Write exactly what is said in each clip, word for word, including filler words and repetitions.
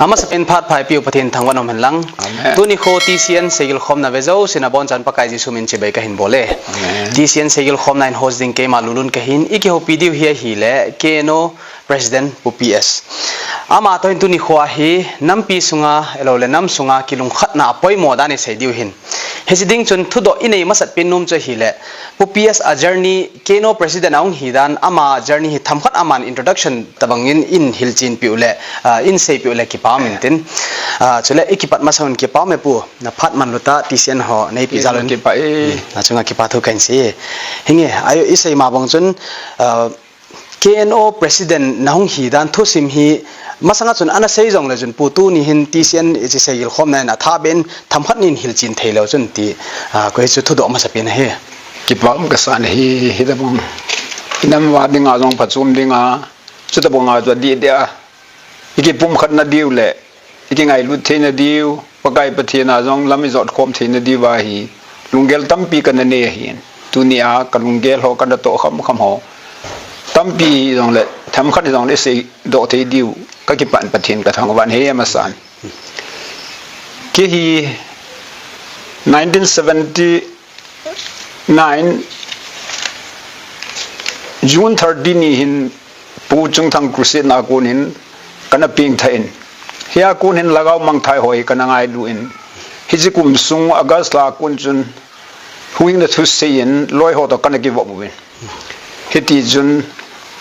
Amasapen phat pha eipeu Pathen thangvah in um hen lang. Amen. Tuni kho T C N seigilkhomna ve jousen abonchan Pakai Jesu min chibai kahin bol e. Amen. T C N seigilkhomna in host ding keima Lulun kahin, eikihoupi diu hi ahile K N O President Pu P S. Ama toh hin tuni kho hi nampi sunga, ahilouleh nam sunga kilungkhatna apoimo dan isei diu ahin. Hiche ding chun thudoh inei masat pen nom chu ahile, Pu P S a journey, K N O President ahung hi dan, ama journey hi themkhat aman introduction tabang in, in hilchen peh uleh, ah, in sei peh uleh kipa um intin. Ah, chule ikipat masa un kipa um e Pu, na phat manlu tah, T C N ho, neipi jal un. Kipa e. Hmm, achunga kipa thu kahin sei. Hinge, ajo isei ma bang chun, ah, K N O President nahung hi dan thusim hi masanga chun ana sei jongle chun Pu tuni hin T C N hiche seigilkhomna in athah beh in themkhat nin hilchen thei leu chun ti, ah, koi chu thudoh masapen ahi. Kipa um kasan ahi, hitabang. Inam uva dinga jong phachom dinga, chutabang a chu adih deh a. Ikipumkhatna diu le ikingailut theina diu, Pakai Pathen a jong lam ijot khom theina diu ahi. Lunggel tampi kana nei ahin. Tunia kalunggel ho kana toh khamkham ho tampi hijongle, themkhat hijongle isei doh thei diu kakipan Pathen kathangvah e amasan. Kei hi nineteen seventy nine, June thirty ni hin Pu Chungthang Crusade na kon hin kana pengthah in. Hia kon hin Lhagao Mangthai ho hi kana ngailu in. Hiche kum sung August lha kon chun huhhingna thusei in loi ho toh kana kivop uvin. Hiti chun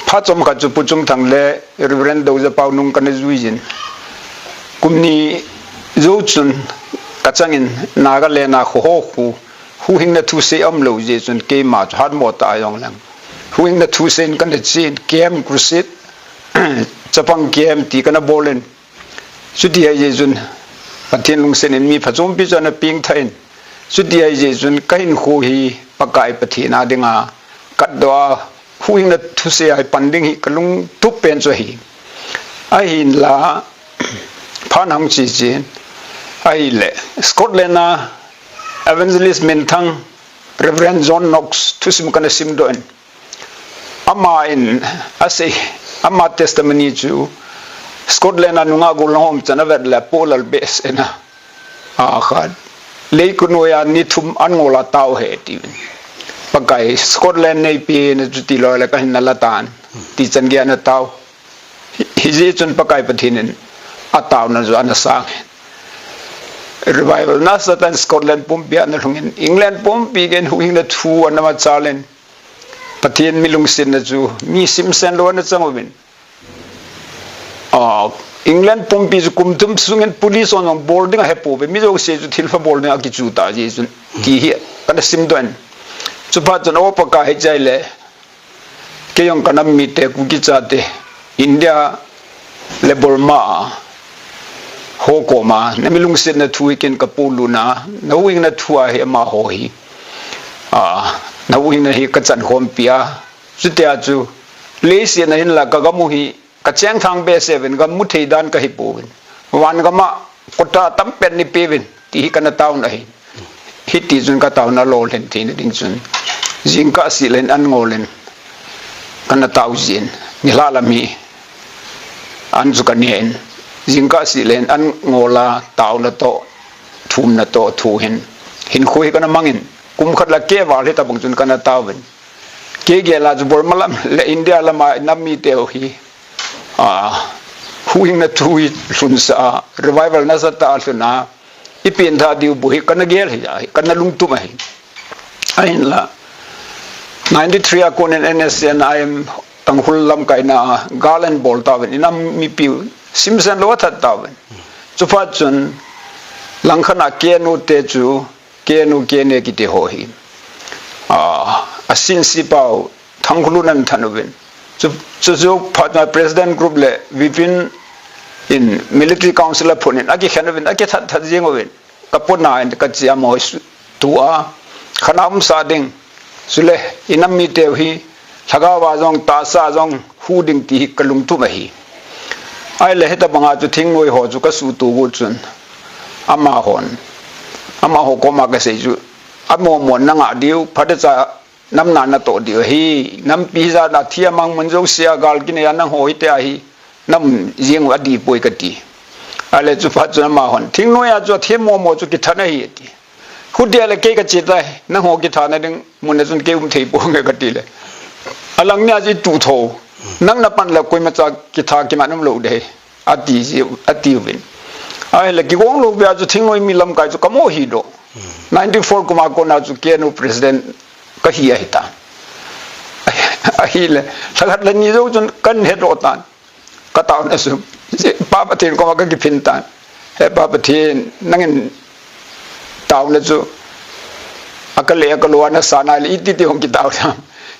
phat chomkhat chu Pu Chungthang le Reverend Doja Paunung kana jui jin. Kum ni jou chun kachangin Nagaland a kho ho khu huhhingna thusei aum lou jeh chun keima chu hatmo tah a jong leng huhhingna thusei in kana chen, camp, crusade, chapang camp ti kana bol in. Chuti ahi jeh chun Pathen lungset in mi phachompi chu ana pengthah in. Chuti ahi jeh chun kahinkho hi Pakai Pathen a dinga katdoh a huhhingna thusei a pan ding hi kalungtup pen chu ahi. Ahinla phat ahung che chen ahile Scotland a Evangelist Minthang, Reverend John Knox thusim kana simdoh in. Ama in asei, ama testimony chu Scotland a nungah gollhang hom chan avet le apoh lal behseh in a, a khat, lei kut noiya ni thum an ngol a tao ahi atiuvin. Pakai Scotland neipen chuti loi le kahin na la tan, ti chan geiya ana tao. Hi, hijeh chun Pakai Pathen in ataona chu ana sang in. Revival nasatah in Scotland pumpi a ana lhung in, England pumpi geiyin huhhingna thu ana machal in. Pathen mi lungsetna chu mi simsen lou ana chang uvin. Ah, England pumpi chu kum thum sungin police hon jong bol ding ahepouve, mi jouse chu thilpha bol ding akichu tah jeh chun, ti hi kana simdoh in. Chuphat chun, O Pakai, hiche ahile kei jong ka nam mite, Kuki chate, India le Burma a ho koma na mi lungsetna thu hi ken ka polut na, na huhhingna thu ahi amaho hi. Ah, na huhhingna hi ka chan khompi a. Chutia chu leiset a hinla ka gam u hi ka chengthang behseh uvin, gam mu thei dan ka hi pouvin. Van gam a quota tampen nei peuvin, ti hi kana taona ahi. Hiti chun ka taona lolhin theina ding chun jingkah seh le in an ngol in kana tao jin, nilhah lam hi an chu ka ne in, jingkah seh le in an ngol a taona toh, thumna toh, thu hin, hinkho hi kana mang in, kum khat le keh val hitabang chun kana tao uvin. Kei gel a chu Burma lam le India lam a i nam mite u hi, ah, huhhingna thu hi lhunsah a, revival nasatah a lhun a, i pengthah diu bou hi kana gel hi, kana lungtup ahi. Ahinla, ninety-three a kon in N S C N I M Tangkhul lamkaina a gal ana bol tauvin, i nam mipi u simsen lou athat tauvin. Chuphat chun, langkhat a K N U te chu, K N U, K N A kiti ho hi, ah, a sin sipa u Tangkhul un ana that uvin. Chu, chu, chu phat ma President Group le V P N in Military Council a phun in, akikhen uvin, akithat that jing uvin. Ka pona in ka chi a mo su, tu a, khat a um sah ding. Chule, i nam mite u hi, lhagao a jong, tahsa a jong, hu ding ti hi ka lungtup ahi. Ahile hitabang a chu thingnoi ho chu ka suhtup u chun, amahon, amaho koma ka sei chu, amo mo na ngah diu, phatecha nam na na toh diu ahi, nampi hijat a thi a mang mun jouse a gal kinei a nangho hitia hi, na um jing u adih poi ka ti. Ale chu phat chu amahon, "Thingnoi a chu athem momo chu kithat ahi," ati. "Hutia le kei kache tai, nangho kithana ding mun a chun kei um thei ponge," kati le. "Alang nia chu itu tho. Nang napan le koimacha kitha kiman umlou ding ahi," ati ji, ati uvin. Ahile kigong lou pia chu Thingnoi mi lamkai chu kamo hi doh. Ninety four kum a kona chu K N O president kahi ahitan. Ahile, lhakhat le ni jou chun kahin hedoh tan. Kataona chu, Pa Pathen koma kakiphin tan. "He Pa Pathen, nangin taona chu, akale akalou a nasan ahile, iti ti hung kitaona.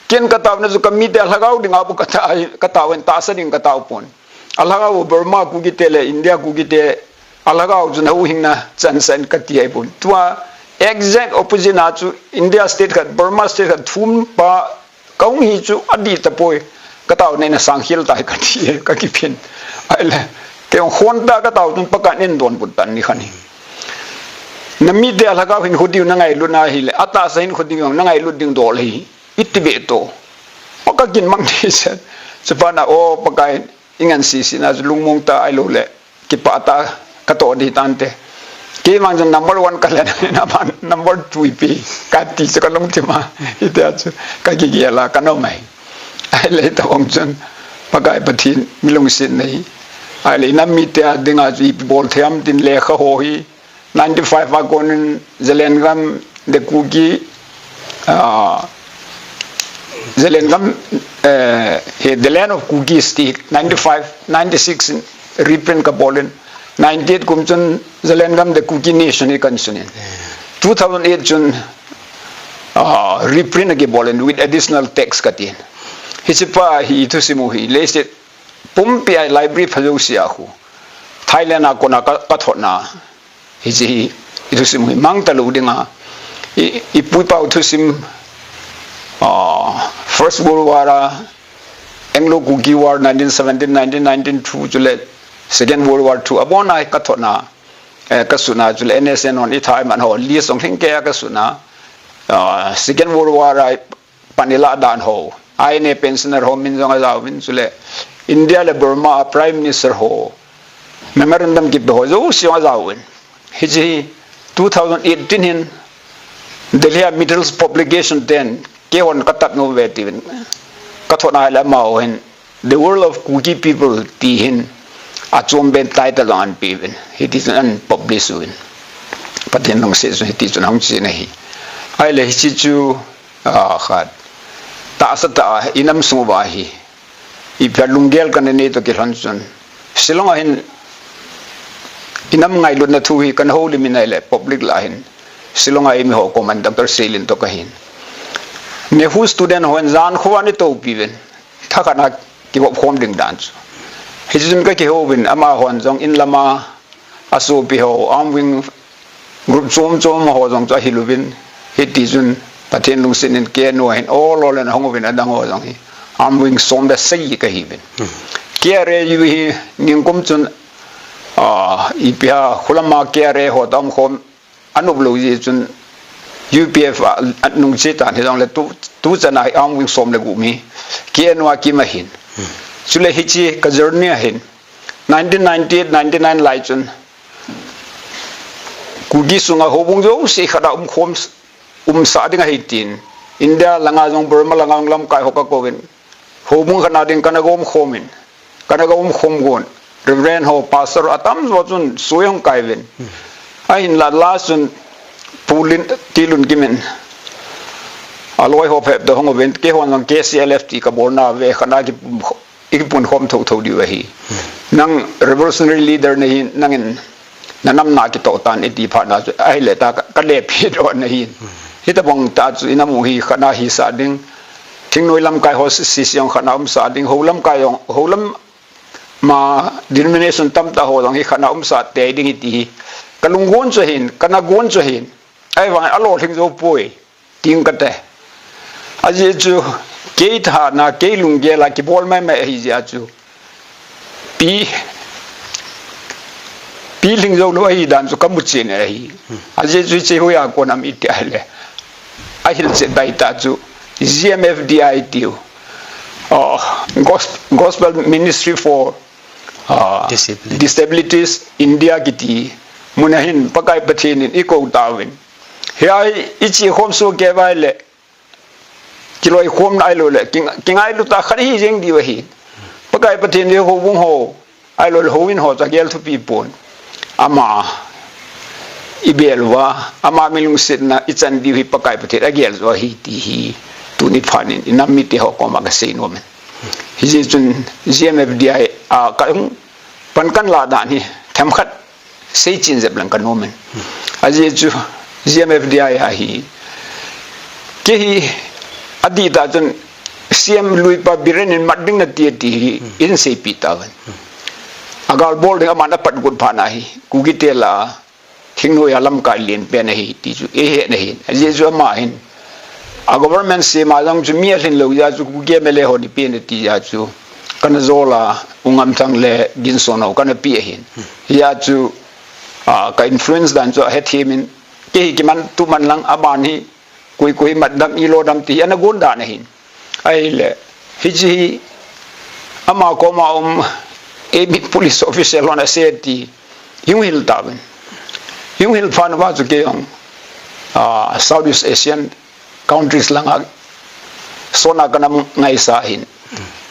Ken kataona chu kamite alhagao dinga bou katao, kataovin tahsa ding katao pon. Alhagao Burma Kuki te le India Kuki te alhagao chu nahuhhingna chansan kati ahipon. Tua exact opposite a chu India state khat, Burma state khat thum pa kahung hi chu adih tapoi. Kataona in asang khel tai," kati, kakiphin. Ahile, kei hung khon tah katao chun Pakaiyin eidonbut tan nikhat hi. "Namite alhagao hinkho diu nangailut na ahile, atahsa hinkho diu nangailut ding dol ahi. Iti be to." O, kakin mang thei chen. Chuphat na, "O Pakai, ingansei sina chu lungmong tah ahilou le kipah tah katoh ding tante. Keivang chun number one kalen, aman number two ipi," kati chu kalungthim a. Hitia chu kakigel a kanom ahi. Ahile hitobang chun Pakai Pathen milungsetna hi. Ahile inam mite a dinga chu ipi bol thei ham tin lekha ho hi Ninety-five a konin Zalengam the Kuki, ah, Zalengam, eh, he, The Land of Kuki State, ninety-five, ninety-six in reprint kabolin, ninety-eight kum chun Zalengam the Kuki Nation hi kahin sunin. Two thousand eight chun, ah, reprint akibolin with additional text katin. Hichepa hi ithusim u hi leiset pumpi a library pha jouse a khu, Thailand a kona ka, kathotna. Hiche hi, ithusim hi mang talou dinga. I, ipu ipa u thusim, ah, First World War a, Anglo-Kuki War nineteen seventeen, nineteen nineteen two, chule Second World War two, abona hi kathotna, eh, kasutna, chule N S N hon itha iman ho, list jong lhingkeiya kasutna, ah, Second World War a pan ilah dan ho, I N A pensioner ho min jong ajaovin, chule India le Burma a Prime Minister ho memorandum kipe ho jouse jong ajaovin. Hiche hi two thousand eighteen hin Delhi a Mittles Publication ten, keihon katap nom uve tiuvin, kathotna ahile amaho hin The World of Kuki People ti hin achom ben title jong ahin peuvin. Hiti chun ahin publish uvin. Pathen lungset chun hiti chun ahung chen ahi. Ahile hiche chu, ah, khat, tahsa tah a inam sung uva hi, ipi a lunggel kana nei toh kilhon chun, Shillong a hin inam ngailutna thu hi kana houlim in ahile public lah a hin, Shillong a eimi ho koman Doctor Seilin toh kahin, NEHU student hon jan khovah in eitopi uvin, thakhat a kivop khom ding dan chu. Hiche chun kakihou uvin, amahon jong inlama asopi ho, Armed Wing group chom chom ho jong chu ahil uvin, hiti chun Pathen lungset in K N O a hin ol ol in ahung uvin, adang ho jong hi Armed Wing som le sagi kahiuvin. K R A U hi ningkum chun, ah, ipi ham, kholama K R A ho toh umkhom anop lou jeh chun U P F a, anung che tan hijongle tu, tuchan a hi Armed Wing som le gup hi K N O a kim ahin. Chule hiche ka journey a hin nineteen ninety-eight ninety-nine lai chun Kuki sunga houbung jouse khat a umkhom, umsah ding ahi tin, India langa jong Burma langa jong lamkai ho kakouvin, houbung khat a ding kana gom khomin, kana gom khom gon, Reverend ho, Pastor atamjo chun soi ahung kai uvin. Ahinla last chun Pu Lin, T. Lunkim in aloi ho phabep toh hung uvin, keihon jong K C L F ti kabolna ve khat a kipum kho, ikipun khom thotho diu ahi. Nang revolutionary leader nahi, nangin nanam na kitoh tan iti phat na chu, ahile ta ka, kale peh doh nahi. Hitobang tah chu inam u hi khat a hisah ding, Thingnoi lamkai ho sese jong khat a umsah ding, hou lamkai jong, hou lam a denomination tamtah ho jong hi khat a umsah tei ding iti hi kalung gon chu ahin, kana gon chu ahin, ahivang alolhing jou poi tin kate. Ajeh chu kei thahatna, kei lunggel a kibol maimai ahi jeh a chu pi, pilhing jou lou ahi dan chu kamu chen ahi. Ajeh chu hiche hoiya kon ham iti ahile, ahilchet bai tah chu G M F D I tiu, ah, Gos-, Gospel Ministry for ah, Disability. Disabilities India kiti mun a hin Pakai Pathen in i kou tauvin. Hiai i chi khom su ke vai le kiloikhomna ahilouleh, king-, kingailut a khat hi jeng diu ahi. Pakai Pathen in houbung ho, ahilouleh houin ho chu agel thupi pon. Ama i bel uva, ama milungsetna i chan diu hi Pakai Pathen agel jo ahi ti hi, tuni phat in i nam mite ho koma ka sei nom in. Hijeh chun G M F D I a ka pan kan la dan hi themkhat seichen jep leng ka nom in. Ajeh chu G M F D I ahi. Kei hi adih tah chun C M luipa Biren in mat ding nati ati hi in seipi tauvin. Agal bol ding aman apat got phat na hi. Kuki te lah a thingnoi a lamkai len pen ahi ti chu i het na hin. Ajeh chu ama hin a government sem a jong chu mi alhin lou jeh chu Kuki M L A hon i pen ati jeh chu kana jol a, U Ngamthang le Ginson ho kana pe ahin. Hijeh chu, ah, ka influence dan chu ahethem in, kei hi kiman tu man lang aman hi, koi koi mat dam, i lo dam ti hi ana gon dan ahin. Ahile, hichi hi ama koma um, eimi police official hon asei ti, i hung hil tauvin. I hung hil phat uva chu kei jong, ah, Southeast Asian countries langa sona kana ngaisa hin,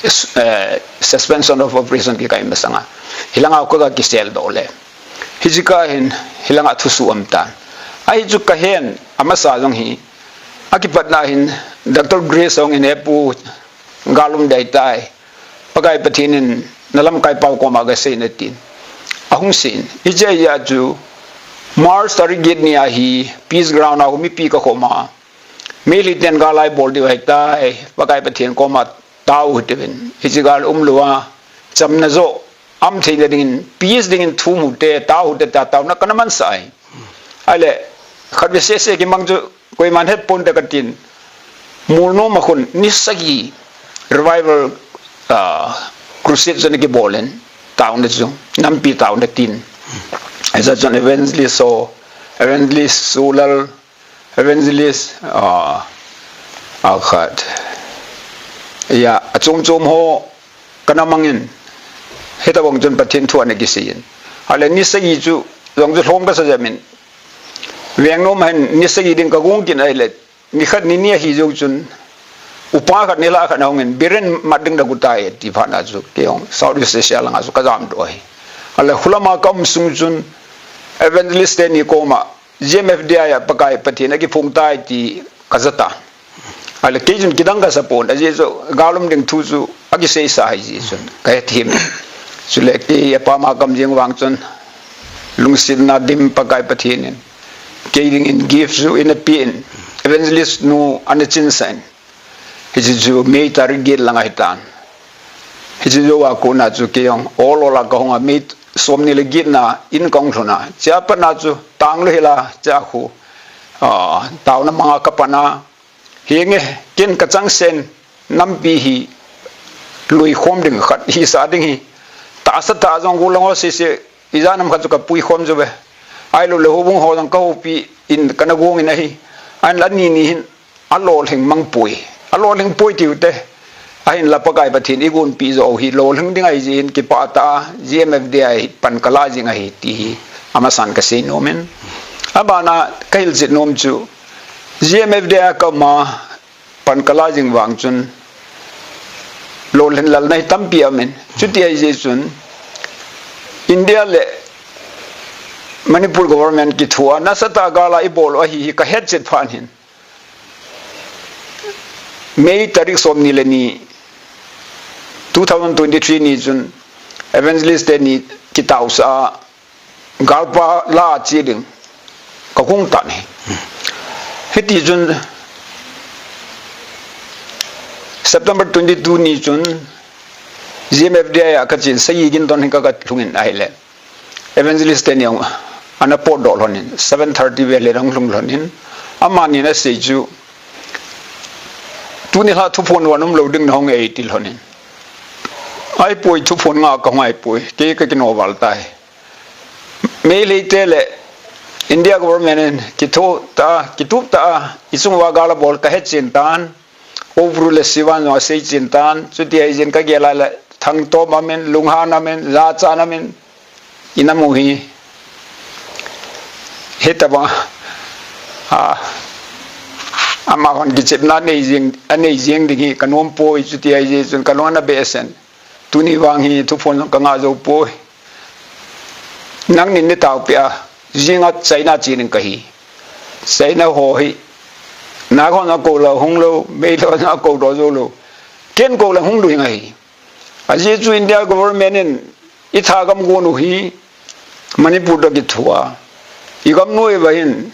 eh, suspension of operation kikai masanga. Hilanga ka kisel doh le. Hichi ka hin, hilanga thusuh um tan. Ahi chu ka hen, amasa jong hi. Akipatna hin, Doctor Grace hung in, "He pu, gal um dei tai. Pakai Pathen in na lamkai pau koma ka sei in," atin. Ahung sei in. Hichi a chu March tarik get ni a hi Peace Ground a hung mipi ka khom a. Meitei ten gal a ibol diu ahitai, Pakai Pathen koma tao u hite uvin. Hichi gal umlou a, chamna jo, um theina dingin, peace dingin thum u hite, tao u hite, ta taona kana mansah ahi. Ahile, khatvei sese kimang chu, koiman het ponte katin. Molnom a khun, ni sagi, revival, ah, crusade chu ana kibol in, taona chu, nampi taona tin. Ajeh chu evangelist ho, evangelist Sulal, evangelist, ah, akhat. Ya, achom chom ho kana mang in. Hitabang chun Pathen thu ana kisei in. Ahile ni sagi chu, jong chu lhom kasa jep in. Veng nom a hin ni sagi ding ka gong kit ahile, ni khat ni ni ahi jou chun, upa khat nilhah khat ahung in, Biren mat ding na got tai, ati phat na chu, kei jong Southeast Asia langa chu ka jamdoh ahi. Ahile, khulam a ka um sung chun, evangelist teni koma, G M F D I a Pakai Pathen akiphong tai ti ka ja tan. Ahile kei chun kidang kasa pon, ajeh chu gal um ding thu chu akiseisa ahi jeh chun ka hethem. Chule kei apam a ka um jing vang chun lungsetna dim Pakai Pathen in kei dingin gift chu eina pe in, evangelist nu ana chinsah in. Hichi chu May tarik get lang ahi tan. Hichi jou a kona chu kei jong ol ol a ka hung a, May somni le get na in ka hung lhun a. Chea pat na chu tang lou hel a, chea khu, ah, taona manga ka pan a. Hinge, ken ka chang sen nampi hi lui khom ding khat hisah ding hi. Tahsa tah jong gulang ho sese, ijat ham khat chu ka pui khom jou ve. Ahilouleh houbung ho jong ka houpi in kana gong in ahi. Ahinla ni ni hin alolhing mang poi. Alolhing poi tiu te. Ahinla Pakai Pathen i gonpi jou hi lolhing ding ahi jeh hin kipah tah a G M F D I pan ka la jing ahi ti hi amasan ka sei nom in. Abana ka hilchet nom chu G M F D I a ka um a pan ka la jing vang chun lolhin lalna hi tampi aum in. Chuti ahi jeh chun India le Manipur government kithoa nasatah a gal a i bol u ahi hi ka hetchet phat hin. May tarik somni le ni, two thousand twenty-three ni chun evangelist teni kitaosah a galpa la a che ding ka hung tan ahi. Hiti chun September twenty-two ni chun G M F D I a ka chen, Sayi Ginton hin ka, ka lhung in ahile. Evangelist teni ana potdoh lhon in, seven thirty vel le ana hung lhung lhon in, amani ana sei chu, tuni lha thuphon van um lou ding na hung e ti lhon in. Ahipoi, thuphon nga ka hung ahipoi, kei ka kinoval tai. Meitei te le India government in kitho tah a, kitup tah a, i chung uva gal abol ka hetchen tan, Ukhrul le Siwan jong asei chen tan, chuti ahi jeh in ka gel a le Thangtom amin, Lunghan amin, Jachan amin, ina mu hi. Hitobang, a, amahon kichepna anei jing, anei jing ding hi, ka nom poi, chuti ahi jeh chun, ka lung ana behseh in. Tuni vang hi, thuphon jong ka ngah jou poi. Nangnin nei taopeh a, jing a China che ding ka hi. China ho hi, Naga hon akou lou, hung lou, Meitei hon akou doh jou lou. Ken kou lou, hung lou ding ahi. Ajeh chu India government in i thagam gon u hi Manipur toh kithoa. I gam noiya hin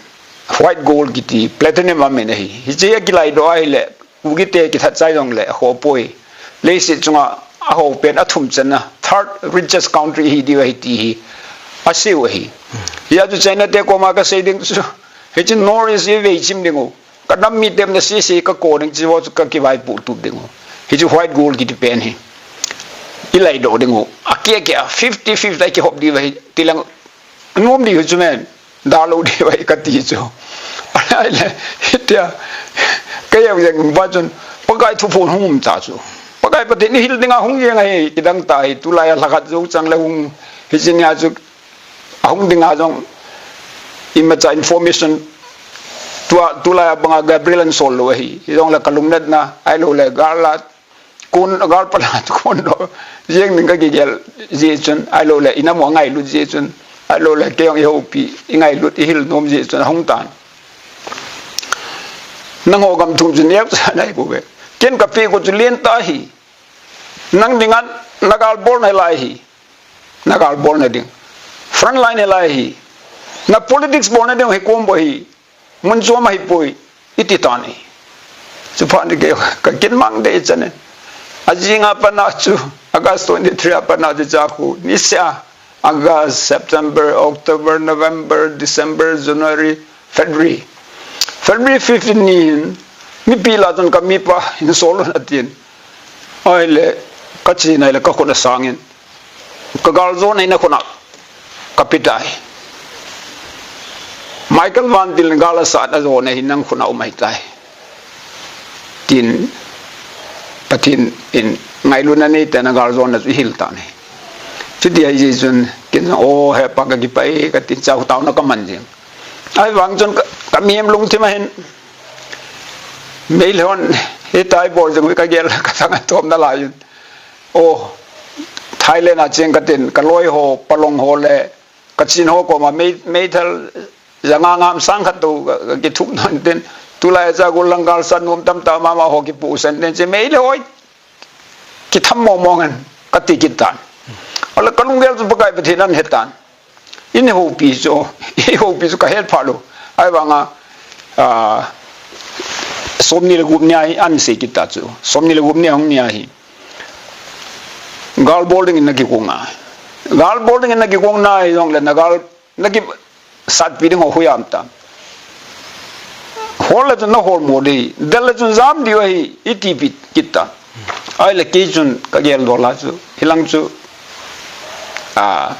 white gold kiti, platinum amin ahi. Hiche akilaidoh ahile, Kuki te kithat chai jongle, akhoh poi. Leiset chunga, ahopen athum channa, third richest country hi diu ahi ti hi. Asei u ahi. Hijeh chun China te koma kasei ding chu, hiche North East i vei chim ding u. Ka nam mite na sese ka kou ding, chivo chu ka kivaipoh tup ding u. Hichu white gold kiti pen hi. I laidoh ding u. Akeh keh a, fifty fifty a kihop diu ahi. Tilang nom diu chu men. Dalou diu ahi kati chu. Ahile, hitia. Ka jeng jeng uva chun. Pakai thuphon hung um ta chu. Pakai Pathen in hil dinga hung jeng ahi. Kidang ta hi. Tulai a lhakhat jou chang le hung. Hiche nia chu. Ahung dinga jong imacha information tua, tulai a banga Gabriel an sol lou ahi. Hijongle ka lungnatna, ahilou le gal a, kon, gal pan a kon doh jeng ding ka kigel jeh chun, ahilou le ina mu angailut jeh chun, ahilou le kei jong i houpi, i ngailut, i hil nom jeh chun ahung tan. Nangho gam thum chu neo sa nai bou ve. Ken ka peh got chu len tah ahi. Nang dinga na gal bolna lai hi. Na gal bolna ding. Front line hi lai hi. Na politics bolna ding hi kom bou hi. Mun chom ahi poi. I ti tan ahi. Chuphat in kei ka kin mang deh chan e. Ajing a pat a chu. August twenty-three a pat a chu cha khu. Niseh a. August, September, October, November, December, January, February. February fifteen ni hin. Mipi lah a chun ka mipa hin sol un atin. Ahile, ka che nai le ka khut asang in. Ka gal jona in a khut a ka pe tai. Michael Van Til in gal asat a jona hi nang khut a um ahi tai. Tin, Pathen in ngailutna nei tah in a gal jona chu i hil tan ahi. Chuti ahi jeh chun, ken jong, o, he pa ka kipah e, ka tin chau taona ka man jing. Ahivang chun ka, ka mihem lungthim a hin, Meitei hon, hitia i bol jing u hi ka gel, ka thang a tom nalai in. O, Thailand a cheng ka tin, ka loi ho, Palong ho le, Kachin ho koma Mei, Meithal, janga ngam sang khat tou, ka, ka kithup nan tin, tulai a cha gol lang gal san nom tam tah mama ho kipusan tin, che Meitei hoi, kitham mong mong in, ka ti kit tan. Ahile ka lunggel chu Pakai Pathen in ahe tan. Eihoupi chu, eihoupi chu ka het pha lou. Ahivanga, a, somni le gup nia hi ahin sei kit ta chu. Somni le gup nia hung nia hi. Gal bol ding in na kigong a. Gal bol ding in na kigong na hijongle na gal na kisatpi ding ho hoi am tam. Hol le chun na hol mo ding. Del le chun jam diu ahi, i ti pi kit ta. Ahile kei chun ka gel dol a chu. Hilang chu, a,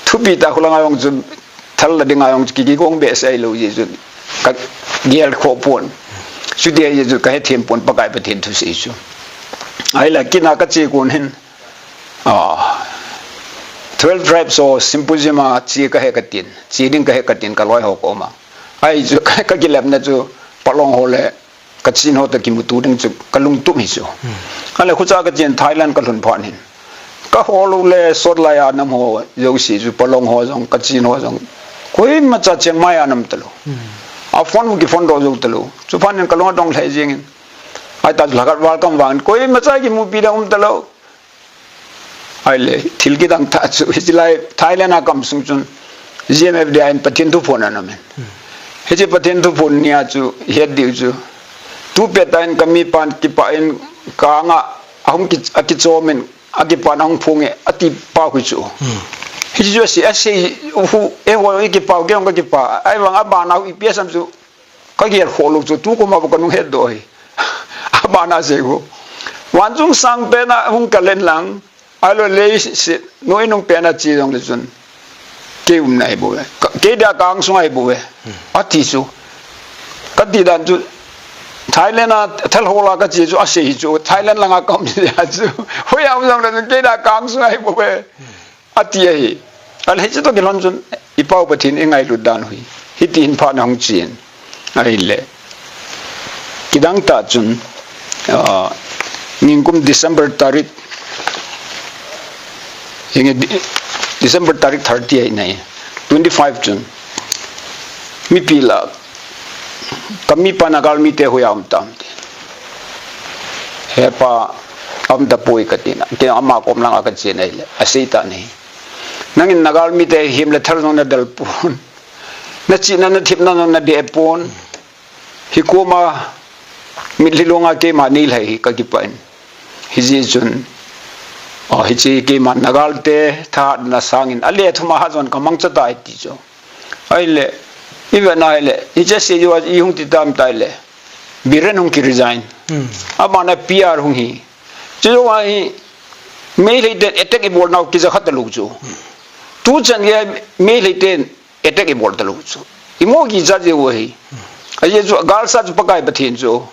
thupi tah khu lang a jong chu, thal la ding a jong chu, ki, kigong behseh lou jeh chun. Ka gel khoh pon. Chuti ahi jeh chun ka hethem pon Pakai Pathen thusei chu. Ahile kina ka che kon hin. A, twelve tribes ho symposium a che ka he ka tin. Che ding ka he ka tin ka loi ho koma. Ahi chu ka, ka kilepna chu Palong ho le Kachin ho toh kimuto ding chu ka lungtup hi chu. Hmm. Ahile khucha ka chen Thailand ka lhun phat hin. Ka hol u le sot lai a nam ho jouse chu Palong ho jong, Kachin ho jong. Koimacha Chiang Mai a um talou. Hmm. A phone u kiphone doh jou talou. Chuphat in ka lung adong lheh jeng in. Ahitah chu lhakhat val kam vang in. Koimacha kimupi ding um talou. Ahile, thil kidang tah chu, hiche lai Thailand a kam sung chun, G M F D I in Pathen thuphon ana um in. Hmm. Hiche Pathen thuphon nia chu, het diu chu. Tu pet a hin ka mipan kipah in ka anga, ahung ki, akichom in, akipan ahung phong e, ati pa khu chu. Hmm. Hiche chu asei, asei, hu, eiho i kipah u, kei jong ka kipah. Ahivang a bana hu ipi asam chu, ka gel khoh lou chu, tu koma bou ka nung het doh hi. Abana sei khu. Van chung sang pen a hung kal in lang, ahilou le leiset, noi nung pen a che jong le chun. Kei umna ahi bou ve. Ka, kei dia ka angsung ahi bou ve. Ati chu. Ka ti dan chu. Thailand a thal hola ka chi chu a sei chu Thailand langa ka um chi a chu. Hoi a um jong le chu kei da kang sunga hi bo be. A ti ahi. Al hichi to kilon chun i pau Pathen i ngailut dan hui. Hiti hin pha na hung chin. Ahile. Kidang ta chun, ah, ningkum December tarik, hinge Di-, December tarik thirty ai nai, twenty-five chun. Mipi la, kami pa Nagal mite hoiya um tam ti. He pa, um ta poi ka tina. Ke ama kom langa ka chen ai le. A sei ta nei. Nangin Nagal mite him le thal jong na dal pon. Na chi na na thip na na de pon. Hi koma mitlhi longa keima nei lhai hi ka kipah in. Hiji chun, oh, hichi keima Nagal te thahatna sangin, a le thuma ha jon ka mangcha tai ti chu. Ahile, i ve na ahile, hiche sei jo i hung ti tam tai le, Biren hung ki resign. Hmm. Ama na P R hung hi. Chu jo a hi, Meitei te attack i bol nau kija khat lu chu. Tu chan ge Meitei te attack i bol ta lu chu. I mo ki cha je u hi. A je chu gal sa chu Pakai Pathen chu.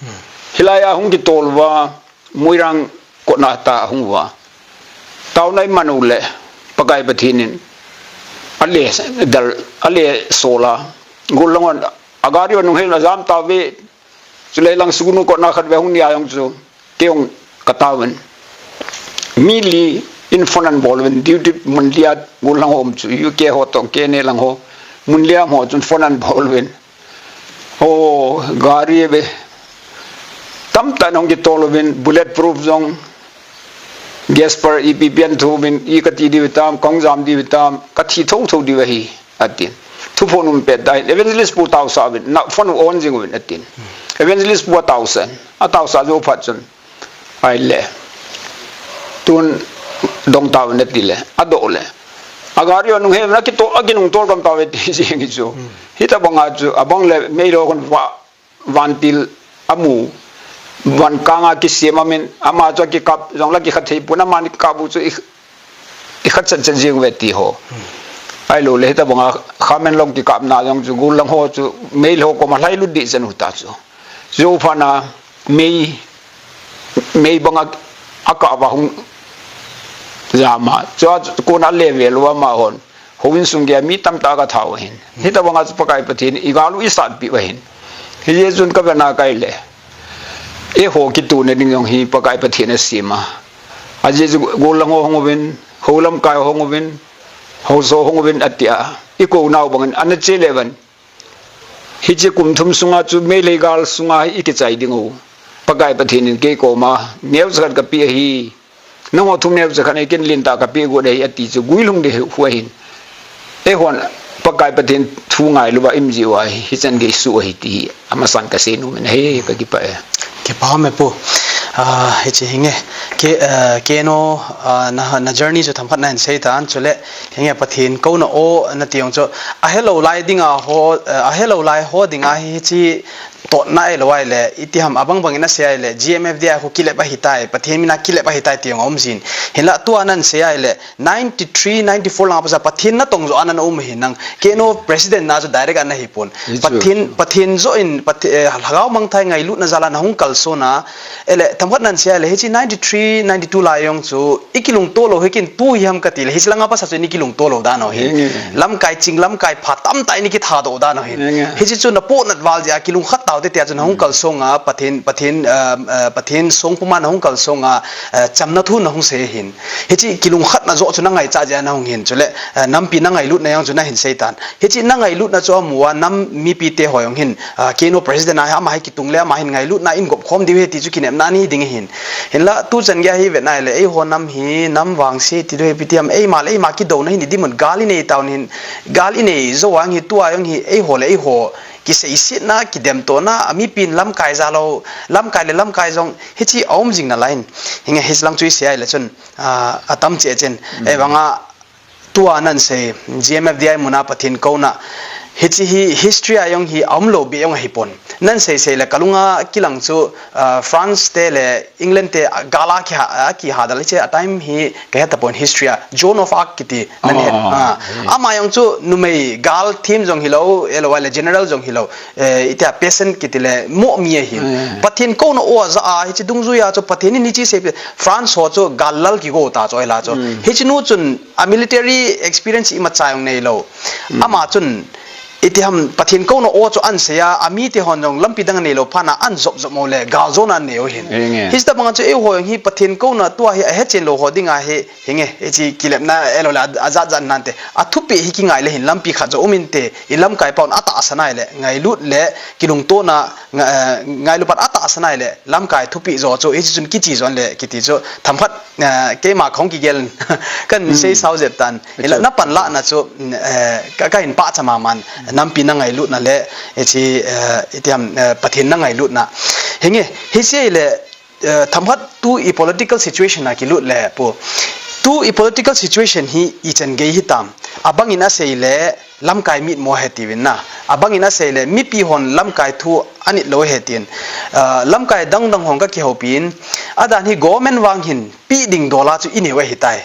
Hilai a hung ki tol va, Moirang kotna ta hung va. Tau nai manu le Pakai Pathen in. A le dal, a le sola. Gul long on, a gari on hung hel na jam ta ve. Chulai lang sugunu kotna khat ve hung nia jong chu. Keong ka tauvin. Mi li in phone an bol uvin, duty mun lia gun lang ho um chu, U K ho to, K N A lang ho. Mun lia ho chun phone an bol uvin. Ho, gari ve. Tam tan hung ki tol uvin, bullet proof jong, Jasper, ipi pian thu uvin, i ka ti di vitam, kong jam di vitam, ka thi tho tho di ve hi, atin. Thu phone um pet dai, evangelist pu tau sa uvin, na phone on jing uvin, atin. Evangelist pu a tau sen, a tau sa jo phat chun. Ai le. Tun dong tau ne ti le, a do le. A gari o nung he na ki to, a ki nung tol kam tau ve ti si ngi chu. Hmm. Hita banga chu, a bang le mei lo kon va, van til a mu. Van kanga ki siam a min, ama chu a ki kap, jong la ki khat thei pun, ama ni kap bu chu i, i khat chan chan jing ve ti ho. Hmm. Ai lo le hita banga khamen long ki kap na jong chu, gul lang ho chu, mei lo ko ma lai lu di chan u ta chu. Chu pha na, mei, mei banga a ka va hung jama. Chua kona level wa ma hon. Houin sung gei mi tamtah ka thau ahin. Hita banga chu Pakai Pathen i galu i satpi u ahin. Hijeh chun ka vena kai le. Eiho kituna ding jong hi Pakai Pathen a sema. Ajeh chu gol lang ho hung uvin, hou lamkai ho hung uvin, hou so hung uvin atia. I kou nau bangin ana che le van. Hiche kum thum sunga chu Meitei gal sunga hi i kichai ding u. Pakai Pathen in kei koma neocha khat ka pe ahi. Nangho thum neocha khat nei ken lin ta ka pe got ahi ati chu guilhung ding hu ahin. Eihon Pakai Pathen thu ngailu va im ji u ahi. Hichan gei su ahi ti hi. Amasan ka sei nom in ahi ka kipah e. Kipah me pu. Ah, hiche hinge. Ke, ah, K N O, ah, na, na journey chu themkhat na hin sei tan chule. Hinge Pathen kouna o na ti jong chu, a helou lai dinga ho, eh, a helou lai ho dinga hi hiche totna ei lo ai le, iti ham abang bang in a sei ai le, G M F D I a khu kilep ahi tai, Pathen mina kilep ahi tai ti jong a um jin. Hinla tua nan sei ai le, ninety three, ninety four langa pasa Pathen na tong jo ana na um hi nang, K N O president na chu direct ana hi pon. Hi chu. Pathen, Pathen jo in, Pathe-, eh, Lhagao mangthai ngailutna jal a na hung kalson a, Ele, themkhat nan sei le, hiche ninety three, ninety two lai jong chu, i kilungto lou hi kin tu hi ham ka ti le, hiche langa pasa chu i kilungto lou dan u hi. Nge, nge. Lamkai ching, lamkai pha tamtah i kitha doh dan u hi. Nge, nge. Hiche chu na pohnat val jeh a kilungkhat tau te tia chu na hung kalsong a, Pathen, Pathen, ah, ah, Pathen song puma na hung kalsong a, ah, chamna thu na hung sei hin. Hiche kilungkhatna jo chu na ngaicha jeh a na hung hin. Chule, ah, nampi na ngailutna jong chu na hin sei tan. Hiche na ngailutna chu amu a nam mipi te ho jong hin, ah, K N O president a ama hi kitung le ama hin ngailutna in gop khom diu ahi ti chu kinepna ni ding ahin. Hinla tu chan gei hi vet nai le eiho nam hi nam vangse ti diu ahi pi ti ham eima le eima kidouna hin i dimun gal i nei tauvin hin gal i nei jo vang hi tua jong hi eiho le eiho kiseisetna kidemtona a mipin lamkai jal u lamkai le lamkai jong hiche a um jing nalai in hinge hiche lang chu i sei ai le chun, ah, a tam cheh chen ei vanga Tua nan sei, G M F D I muna Pathen kouna, Hiche hi history a jong hi aumlou beh jong ahipon. Nan seisei le kalunga kilang chu, ah, France te le England te gal a kiha, a kiha dal hiche a time hi kahe tapon history a Joan of Arc kiti nan he. Ah, ama jong chu numei gal thim jong hilou, ahilou le general jong hilou, eh, itia peasant kiti le mo mi ahin. Pathen kouna o aja a, hiche dungjui a chu Pathen in hiche sei, France ho chu gal lal kigo ta chu ahila chu. Hiche nu chun a military experience imacha jong neilou. Ama chun itiham Pathen kouna o chu ahin sei a, amite hon jong lampi dang aneilou phat na ahin jop jop mo le gal jona anei u ahin. Hiche tabang a chu eiho jong hi Pathen kouna tua hi ahechen lou ho dinga hi, hinge, hiche kilepna ahilou le a, ajat jat nante. Athupi hi kingai le hin lampi khat jo um inte, i lamkai pau in atahsan ahile, ngailut le kilungtona, nga-, eh, ngailut pat atahsan ahile, lamkai thupi jo chu, hiche chun kiche jon le kiti chu, themkhat, eh, keima kahung kigel, kahin sei sao jep tan. Ila, na panlahna chu, eh, ka, kahin pachat maman, nampi na ngailutna le, hiche, eh, itiham, eh, Pathen na ngailutna. Hinge, hiche le, eh, themkhat tu i political situation a kilut le pu. Tu i political situation hi ichan gei hitam. Abang in asei le lamkai mitmo ahi tiuvin na. Abang in asei le mipi hon lamkai thu anit lou ahi tin. Eh, lamkai dang dang hon kakihoupi in. Adan hi government vang hin pe ding dola chu inei u ahitai.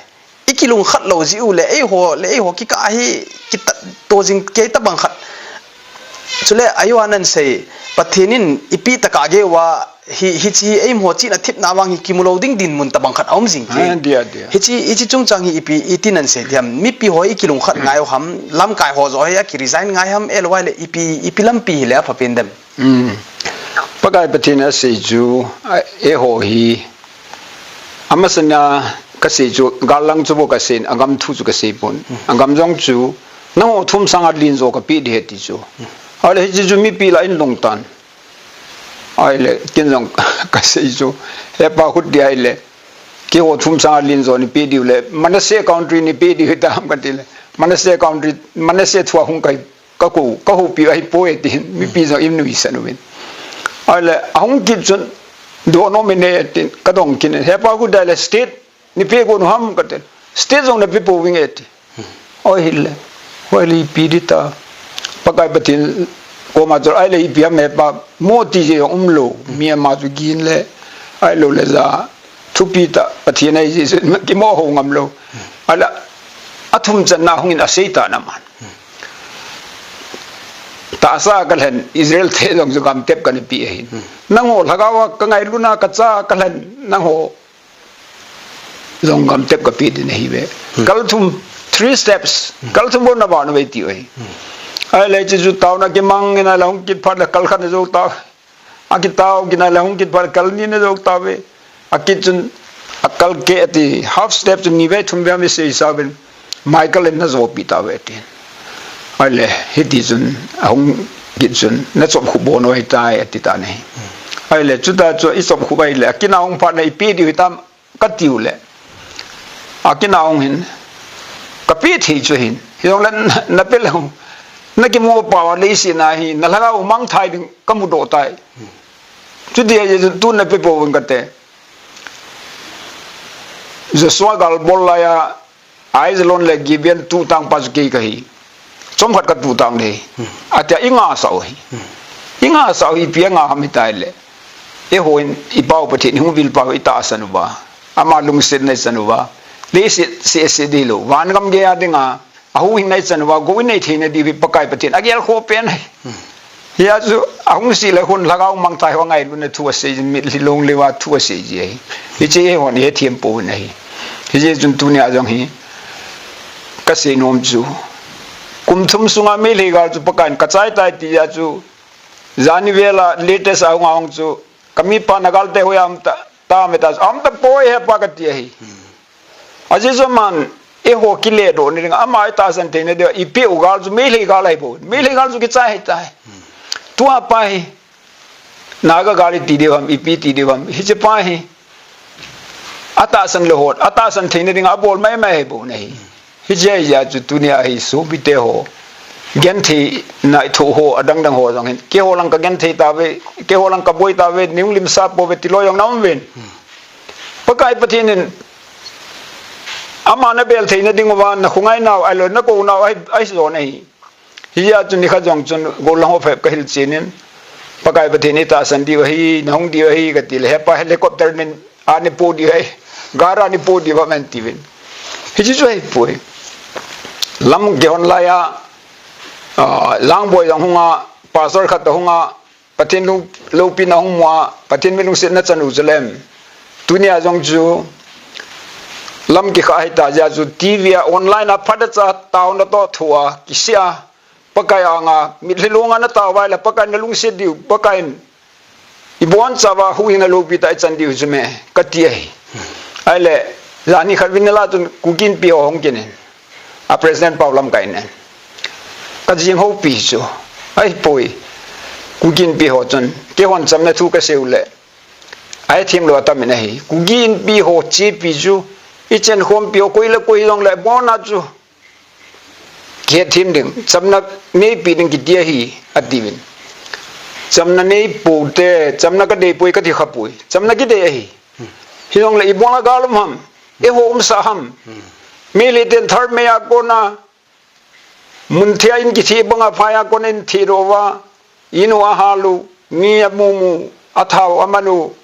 Ikilungkhat lou jiu le eiho, le eiho kikah hi kita to jing kei tabang khat. Chule ahiuva nan sei, Pathen in ipi tah a gei uva hi, hiche hi eimo chihna thepna vang hi kimu lou ding dinmun tabang khat aum jing kei. Ah, dia, dia. Hiche, hiche chungchang hi ipi, iti nan sei diam. Mipi ho ikilungkhat ngai u ham, lamkai ho jo hi aki resign ngai ham, ahilou le ipi, ipi lampi hile aphapen dem. Um. Pakai Pathen in asei chu, a, eiho hi. Amasanga kasei chu, gal lang chu bou kasei, agam thu chu kasei pon. Agam jong chu, nangho thum sanga len jo kapeh ding ahi ti chu. Ahile hiche chu mipi lah in lungtan. Ahile, ken jong kasei chu, he pa khut di ahile. Keiho thum sanga len jo neipeh diu le, Manasseh country neipeh diu hitam kati le. Manasseh country, Manasseh thua hung kai. Ka kou, kahoupi ahipoi tin, mipi jong inuisan uvin. Ahile, ahung kit chun, donom in e tin, kadong kit in, he pa khut di ahile state, neipeh got u ham kati. State jong neipeh pouving e ti. Oi hile, hoilai ipi ding ta. Pakai Pathen koma chun, ahile ipi ham he pa, mo ti jong umlou, mi ama chu gin le, ahilou le ja, thupi tah, Pathen ahi jeh chun, kimo ho ngam lou. Ahile, athum channa hung in asei tan aman. Tahsa kalhen, Israel te jong chu gamtep kana pe ahin. Nangho lhagao a kangailutna kacha kalhen, nangho jong gamtep kapeh ding nahiuve. Kal thum, three steps, kal thum bou navah uve tiu ahi. Ahile hiche chu taona kimang in ahile hung kit phat le kal khat na jou tau. Akitao kit in ahile hung kit phat kal ni na jou tauve. Akit chun akal keh ati, half step chun ni vei thum vei mi sei sauvin. Michael in na jopi tauve ati. Ahile, hiti chun, ahung kit chun, na chop khu bon u ahitai ati tan ahi. Ahile, chuta chu i chop khu ahile, akin a hung phat na ipi diu hitam, katiu le. Akin a hung hin, kapeh thei chu hin. Hijongle na, nape lou. Nakimu pau a leiset na hi, na lhagao mangthai ding kamudoh tai. Chuti ahi jeh chun tun nape pouvin kate. Joshua gal bol laiya, Aijalon le Gibeon tuhtang pa chu kei kahi. Chomkhat katuhtang ding. Atia ingah sah u hi. Ingah sah u hi ipi angah ham itileh. Eihon ipau Pathen ihung vil pau itahsan uva. Ama lungsetna ichan uva. Leiset seh seh ding hilou. Vangam geiya dinga. Ahuhhingna ichan uva. Gou inei theina diu hi Pakai Pathen. Agelkhoh pen ahi. Hia chu ahung sih le khun lhagao mangthai ho ngailutna thu asei jin, mitlhi long leuva thu asei ji ahi. Hiche eihon ihethem pouvin ahi. Hijeh chun tunia jong hi kasei nom chu. Kum thum sunga Meitei gal chu Pakaiyin kachai tai tia chu. Jani vela latest a hung ahung chu. Kamipa na galte hoiya um ta, ta me ta, um tapoi hepa kati ahi. Ajeh chu aman, eiho kiledoh na dinga, ama itahsan theina diuva, ipeh u gal chu, Meitei gal ahipoi. Meitei gal chu kichai ahitai. Tua pa hi, Naga gal iti diu ham, ipi iti diu ham, hiche pa hi. Atahsan lou hot, atahsan theina dinga, abol maimai ahipoi ahi. Hiche ahijeh chu tunia hi sopite ho. Gentheina ithoh ho, adang dang ho jong hin. Keiho lang kagenthei tauve, keiho lang kaboi tauve, neihung limsah pouve, tilou jong na um uvin. Pakai Pathen in, ama nabel theina diuva, nakhongai nau, ahilou, nakou nau, ahi, ahi jon ahi. Hijeh chun nikhat jong chun gollhang ho phabep kahil chen in, Pakai Pathen in tahsan diu ahi, nahung diu ahi kati le, hepa helicopter nin ani po diu ahi, gar ani po diu ahi atiuvin. Hiche chu ahipoi. Lam kihon laiya, ah, Langboi jong hunga, pastor khat ahunga, Pathen lou, loupina hung mua, Pathen mi lungsetna chan u chu lem. Tunia jong chu lam kikha hita jeh a chu T V a online a phat a cha taona toh thua kisih a, Pakai anga mitlhi longa natao uva ahile Pakai nalungset diu, Pakai in ibonchauva huhhingna loupitah a ichan diu chu me kati ahi. Ahile, jani khat vin nilhah chun Kuki Inpi ho hung kit in. A president Paolamkai in. Kajing houpi chu. Ahipoi. Kuki Inpi ho chun. Keihon chamna thu kasei u le. Ahethem lou atam in ahi. Kuki Inpi ho chepi chu. Ichenkhompi ho koi le koi hijongle abona chu. Kihethem ding. Chamna neipi ding kiti ahi. Atiuvin. Chamna neipou te. Chamna kadei poi kati khapoi. Chamna kidei ahi. Hijongle ibola gal um ham. Eiho umsa ham. Meitei ten thar mei a kona. Mun thei a in kithi banga phai a kona in thi rouva. In u ahal u. Mi amumu. Athao aman u.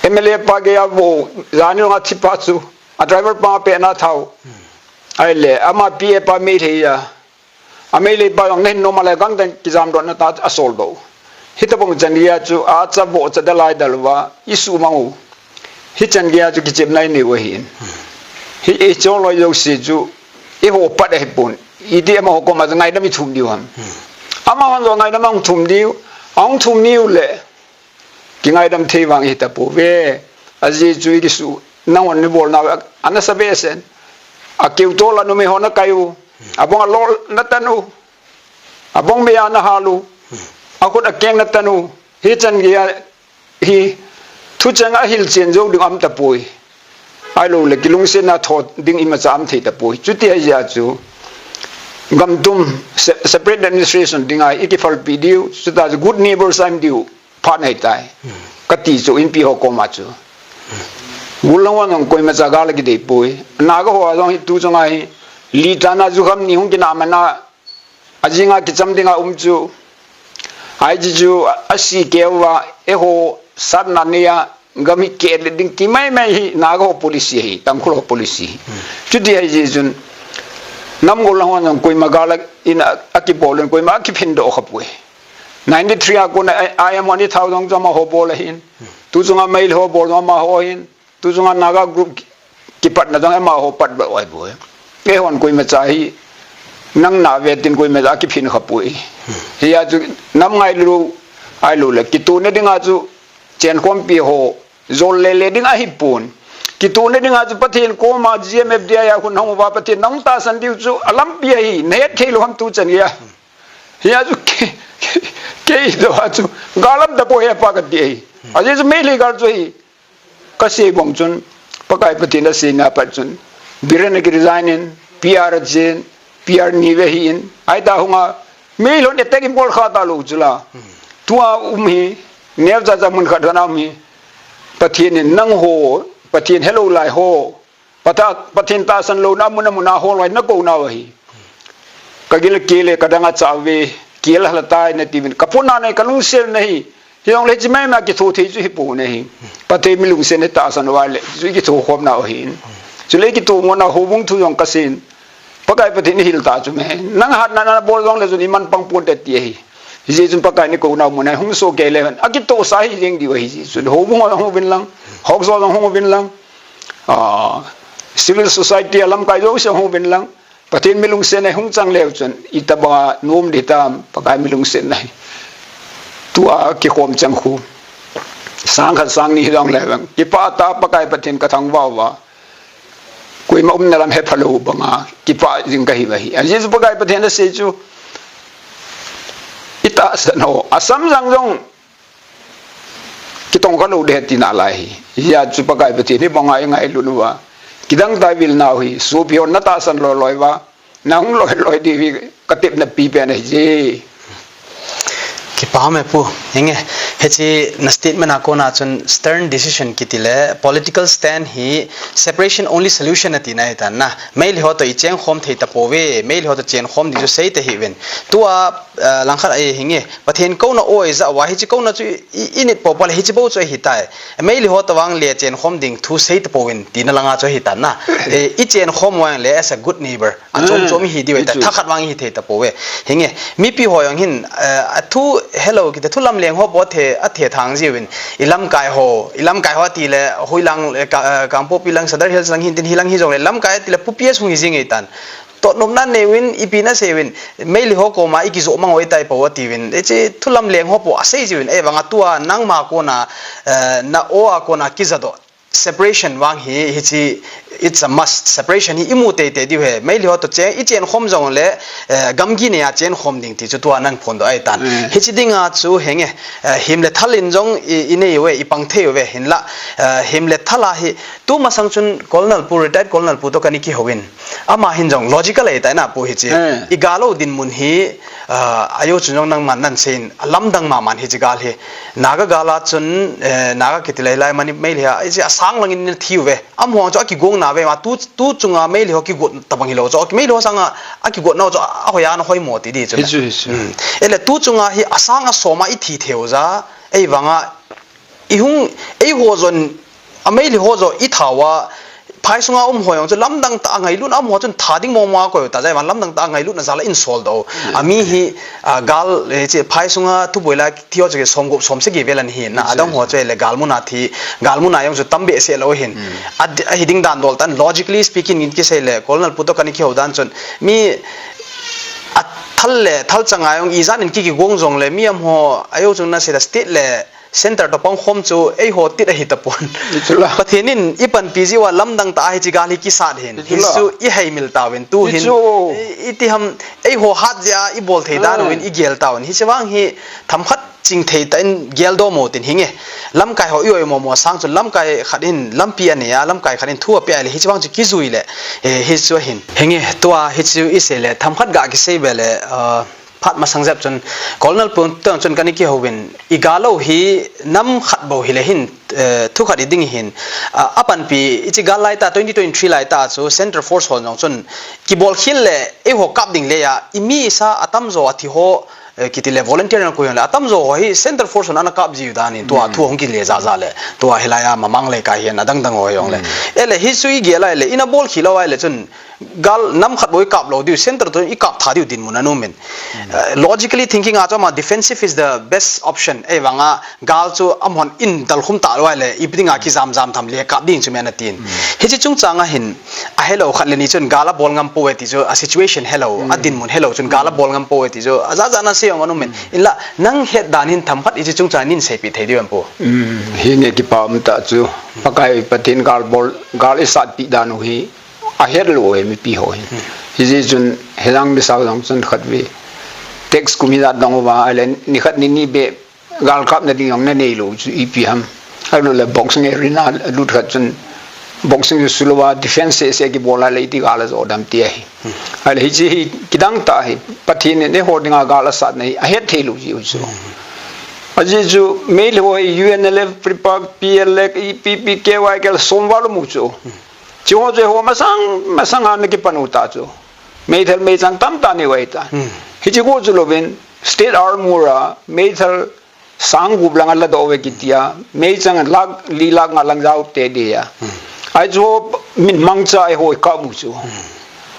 M L A pa geiya vo. Jani longa thi pa chu. A driver pa pehna thao. Ahile. Ama P A pa Meitei a. A Meitei pa jong nahin nom a le gangtah in kijamdohna tah a asol doh u. Hitobang chan geiya chu acha vo cha dalai dal uva, isuhmang u. Hichan geiya chu kichepna inei u ahin. Hi, hiche loi jouse chu, eiho pat ahipon. Iti amaho koma chu ngaidam ithum diu ham. Amahon jong ngaidam ahung thum diu, ahung thum niu le. Kingaidam thei vang ihi tapouve. Ajeh chu ikisu, nahon nibol nau, a, anasa behseh in. Akeu tol a numei ho nakai u. Abong a lol natan u. Abong mei a nahal u. Akhut akeng natan u. Hichan geiya hi thucheng a hilchen jou ding um tapoi. Ahilou le kilungsetna tho ding imacha um thei tapoi. Chuti ahijeh a chu. Gamtum se-, separate administration dinga ikiphalpi diu. Chuta chu good neighbor sa um diu. Phat ahitai. Kati chu Inpi ho koma chu. Gollhang ho jong koimacha gal akidei poi. Naga ho jong hi tu chunga hi. Litana jukham ni hung kinah man a. Ajinga kicham dinga um chu. Ahi chu chu asi keuva. Eiho satna neiya. Gam hi keh le ding ti maimai hi Naga ho policy ahi. Tangkhul ho policy ahi. Chuti ahijeh chun. Nam gollhang ho jong koima gal a in a, akibol in koima akiphin doh khapoi. Ninety-three a kona I M one ni thao jong chu amaho bol ahin. Tu chunga Meitei ho bol jong amaho ahin. Tu chunga Naga group ki-, kipatna jong amaho pat beh u ahipoi. Eihon koimacha hi nang nave tin koimacha kiphin khapoi. Hia chu nam ngailu ahilou le. Kitohna dinga chu chenkhompi ho jol lele ding ahipon. Kitohna dinga chu Pathen koma G M F D I a hun hung uva Pathen nahung tahsan diu chu alampi ahi. Nahet thei lou ham tu chan geiya. Hia chu kei, kei, kei toh a chu. Gal um tapoi hepa kati ahi. Ajeh chu Meitei gal chu ahi. Kasei bang chun. Pakai Pathen aseina pat chun. Biren a kiresign in. P R achen. P R ni ve hi in. Ahita hunga. Meitei lhon attack in bol kha talou chu la. Tua um hi. Neocha cha mun khat hon a um hi. Pathen in nangho. Pathen helou lai ho. Patha-, Pathen tahsan louna mun a mun a holoi nakou nau ahi. Kagil kile kadang achauve, kile halatai natiuvin. Kapona nei kalungselna hi. Hijongle hiche maimai kitho thei chu hipon ahi. Pathen mi lungsetna tahsan uva le, chu kitho khom nau ahi. Chule kitho ngona houbung thu jong kasei in. Pakai Pathen in ahil ta chu me. Nang hatna nabol jongle chun iman pang ponte ti ahi. Hijeh chun Pakai in eikou nau mun a hung soh kei le hen. Akitohsa hi jeng diu ahi jeh chun. Houbung ho jong hung uvin lang. Hokso jong hung uvin lang. Ah, civil society a lamkai jouse hung uvin lang. Pathen mi lungsetna hung chang leu chun, itobanga nom ding hitam, Pakai mi lungsetna hi. Tua kikhom chang khu. Sang khat sang ni hijongle vang. Kipah tah a Pakai Pathen kathangvah uva. Koima umna lam hepha lou banga. Kipah jing kahi uva hi. Ajeh chu Pakai Pathen asei chu. Itahsan ho. Asam jang jong. Kitong kha lou ding ahi tina lai hi. Hia chu Pakai Pathen hi banga ingailut uva. Kidang tah vil nau hi. Sopi hon natahsan loi loi uva. Nahung loi loi diu hi katepna pipen ahi je. Kipa me pu, hinge, hiche na statement a kona chun stern decision kiti le political stand hi separation only solution ati na hitan na. Meitei ho to i cheng khom thei tapouve, Meitei ho to cheng khom ding chu sei tahih uvin. Tua, uh, langkhat a hinge, Pathen kouna oi ja uva hiche kouna chu i, i nit popo le hiche bou chu ahitai. Meitei ho to vang le cheng khom ding thu sei tapouvin tina langa chu ahitan na. E, i cheng khom vang le as a good neighbor. A chom chom hi diu ta, thakhat vang hi thei tapouve. Hinge, mipi ho jong hin, eh, a thu hello, kita thu lamleng ho po the, a the thang jiuvin. I lamkai ho, i lamkai ho ti le, Hoilang, eh, Ka-, eh, Kangpokpi lang, Sadar Hills lang hin tin hi lang hi jong le, lamkai ti le, Pu P S hung hi jing ei tan. Totnopna neuvin, ipi na seuvin, Meitei ho koma i kijo mang oi tai po atiuvin. Hiche thu lamleng ho po a sei jiuvin, ei vang a tua nangma kona, eh, na o a kona kijadoh. Separation vang hi, hiche, it's a must. Separation hi i mu teitei diu he. Meitei ho to cheng, i cheng khom jong le, eh, gamgi nei a cheng khom ding ti chu tua nan phondoh ahitan. Hiche dinga chu hinge, eh, him le thal in jong i, i nei uve, i pang thei uve, hinla, eh, him le thal a hi, tu masang chun Colonel pu, retired Colonel pu to kana kihou in. Ama hin jong logical ahitai na pu hiche. I gal lou dinmun hi, ah, ajo chun jong nangman nan seiyin, a lamdang mama in hiche gal hi. Naga gal a chun, eh, Naga kiti le hilai mani Meitei a, hiche asang langin na thi uve. Amaho chu akigong nauve, ama tu, tu chunga Meitei ho kigot tabang hilou chu. Meitei ho sanga akigot nau chu, a hoiya na hoimo ti di chu. Hichu, hichu. Ele tu chunga hi asang asoma i thi thei u ja, ei vang a, I hung, eiho jon, a Meitei ho jon i tha uva, phai sunga um ho jong chu lamdang tah a ngailutna, amaho chun tha ding mong mong a koi u ta, jeh vang lamdang tah a ngailutna jal a in soldoh u. A mi hi, a, gal, eh, che, phai sunga thuboi la thi ho chu som gup som sagi vel ana hi na, adang ho chu le gal mun a thi, gal mun a jong chu tam behseh lou hin. A di-, ahi ding dan dol tan, logically speaking in kisei le, Colonel pu to kana kihou dan chun, mi a thal le, thal changa jong ijat in ki, kigong jong le, mi amaho, ajo chun na sei da state le, Center to pangkhom chu eiho tit ahi tapon. Pathen in i panpi jiu a lamdang tah a hiche gal hi kisat hin. Hichu i haimil tauvin tu hin. I, i ti ham eiho hat jeh a i bol thei dan uvin i gel tauvin. Hiche vang hi themkhat ching thei tah in geldoh mo tin hinge. Lamkai ho i oimo mo sang chu lamkai khat in lampi anei a, lamkai khat in thu apeh a le hiche vang chu kijui le. Eh, hichu hin. Hinge tua hichu i sei le themkhat ga kisei be le, ah, Phat masang jep chun, Colonel pu to chun kana kihou vin, i gal lou hi nam khat bou hile hin, eh, thu khat i ding hin, a, a panpi, hiche gal lai tah, twenty twenty-three lai tah chu, Central Force hon jong chun, kibol khel le, eiho kap ding le a, i mi sa atamjo a thi ho, eh, kiti le volunteer na koi le, atamjo ho hi Central Force hon ana kap jiu dan in, tua thu hung kile ja ja le, tua hilai a Mamang le kai hin, adang dang ho jong le. Ele, hichu i gel lai le, ina bol khel lou ai le chun, Gal nam khat bou i kap lou diu, center to i kap tha diu dinmun ana um in. Uh, logically thinking a chu ama defensive is the best option. Ei vang a gal chu amahon in dalkhum ta lou ai le, ipi ding a kijam jam tham le kap ding chu me ana tin. Hiche chungchang a hin, a helou khat le ni chun gal a bol ngam pou e ti chu a situation helou, a dinmun helou chun gal a bol ngam pou e ti chu a ja ja na sei jong ana um in. Inla, nang het dan hin themkhat hiche chungchang nin seipeh thei diu em pu. Hinge kipa um ta chu, Pakai Pathen gal bol, gal i satpi dan u hi, a het lou e mipi ho hin. Hijeh chun, hilang mi sao jong chun khat ve. Tax kum hijat dong uva, ahile nikhat nini beh gal kapna ding jong na nei lou chu ipi ham. Ahilou le boxing arena lut khat chun, boxing chu sulou a defense seh seh kibol a le iti gal a jo dam ti ahi. Ahile hiche hi kidang tah hi, Pathen in eiho dinga gal a satna hi, a het thei lou jiu chu. Ajeh chu, Meitei ho hi U N L F, PREPAK, P L A, P P K Y K L som val um u chu. Chiho chu eiho masang, masang a na kipan u ta chu. Meithal meichang tamtah nei u ahi ta. Hiche ko chu louvin state armour a meithal sang gup lang a ladoh uve kiti a. Meichang lakh li lakh nga lang jao te dia. Ahi chu min mangcha eiho i kap u chu.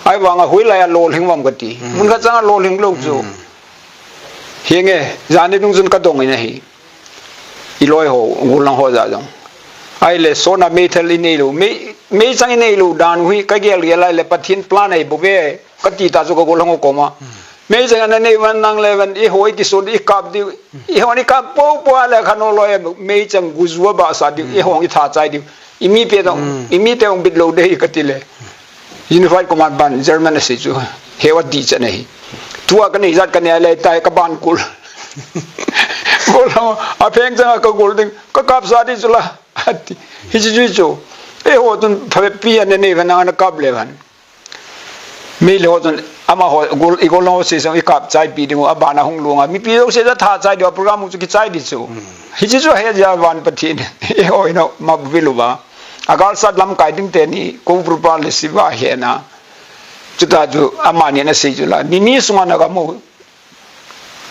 Ahivang a hoilai a lolhing uvam kati. Mun khat chang a lolhing lou chu. Hinge, jani nung chun ka dong in ahi. I loi ho, gollhang ho ja jong. Ahile, sona meithal i nei lou, mei, meichang i nei lou dan u hi, ka gel gel ahile, Pathen plan ahi bou ve, ka ti ta chu ka gollhang ho koma. Meichang ana nei uva nang le van, eiho i kisot, i kap diu, eiho i kap pou pou ahile, kha no loi, meichang gu ju a ba sa diu, eiho i tha chai diu. I mi pe dong, i mi te ong bit lou de hi ka ti le. Unified Command ban German a sei chu. Heu a ti chan ahi. Tua ka nei jat ka nei le tai ka ban kul. Kul ho, a pheng chang a ka kul ding, ka kap sa di chu la. A ti. Hiche chu chu. Eiho tun phapi a nei nei van a na kap le van. Meilhei ho chun amaho gol, i gol ho se sang i kap chai pi ding u, abana hung lung a. Mipi jouse ja tha chai ding u, program chu kichai ding chu. Hichi chu he ja van Pathen. E ho ino ma vil uva. Agal sat lamkai ding teni, ko prupa le siva hena. Chuta chu amani na sei chu la. Nini sunga na ga mo.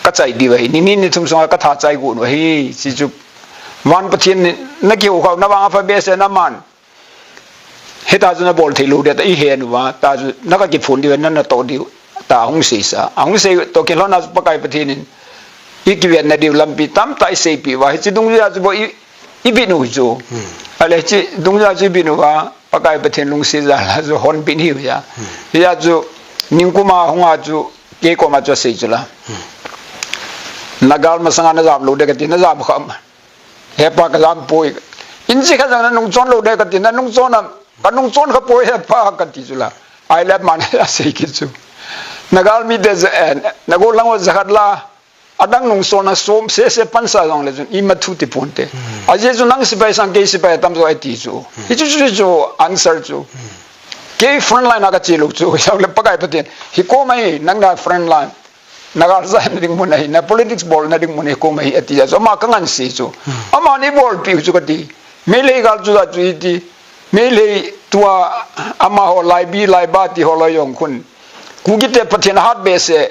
Ka chai diu ahi. Nini ni thum sunga ka tha chai gu nu ahi. Chi chu. Van Pathen na kihou khau, na vang apha behseh na man. Hita chu na bol thei lou ding ta i he nu va, ta chu na ka kiphun diu, na na to diu, ta hung sei sa. A hung sei to kilhon a chu Pakai Pathen in, i kiven na diu lampi tamtah i seipi uva. Hichi dungjuia chu bou i, i bit u chu. Ale hichi dungjuia chu i bit uva, Pakai Pathen lungset jal a chu hon bit hiu ja. Hia chu, ningkum a hung a chu, kei koma chu sei chu la. Na gal masanga na jam lou ding ka ti, na jam kha. He pa, ka jam poi. Inchi kha jang na nung chon lou ding ka ti, na nung chon am, ka nung chon kha poi he pa ka ti chu la. Ai le man a sei ki chu. Na gal mi te ze, eh, na go lang o za khat la. Adang nung chon na som se se pan sa jong le chun i ma thu ti pon te. A je chu nang sipai sang kei sipai tam jo ai ti chu. Hi chu chu chu answer chu. Kei front line a ka chi lou chu. Jong le Pakai Pathen. Hi ko mai nang na front line. Na gal sa na ding mun ahi, na politics bol na ding mun ahi, ko mai ati ja. So ama ka ngan si chu. Ama ni bol pi chu ka ti. Meilhei gal chu da chu i ti. Meilhei tua amaho lai bi lai ba ti ho lo jong khun. Kuki te Pathen hat behseh.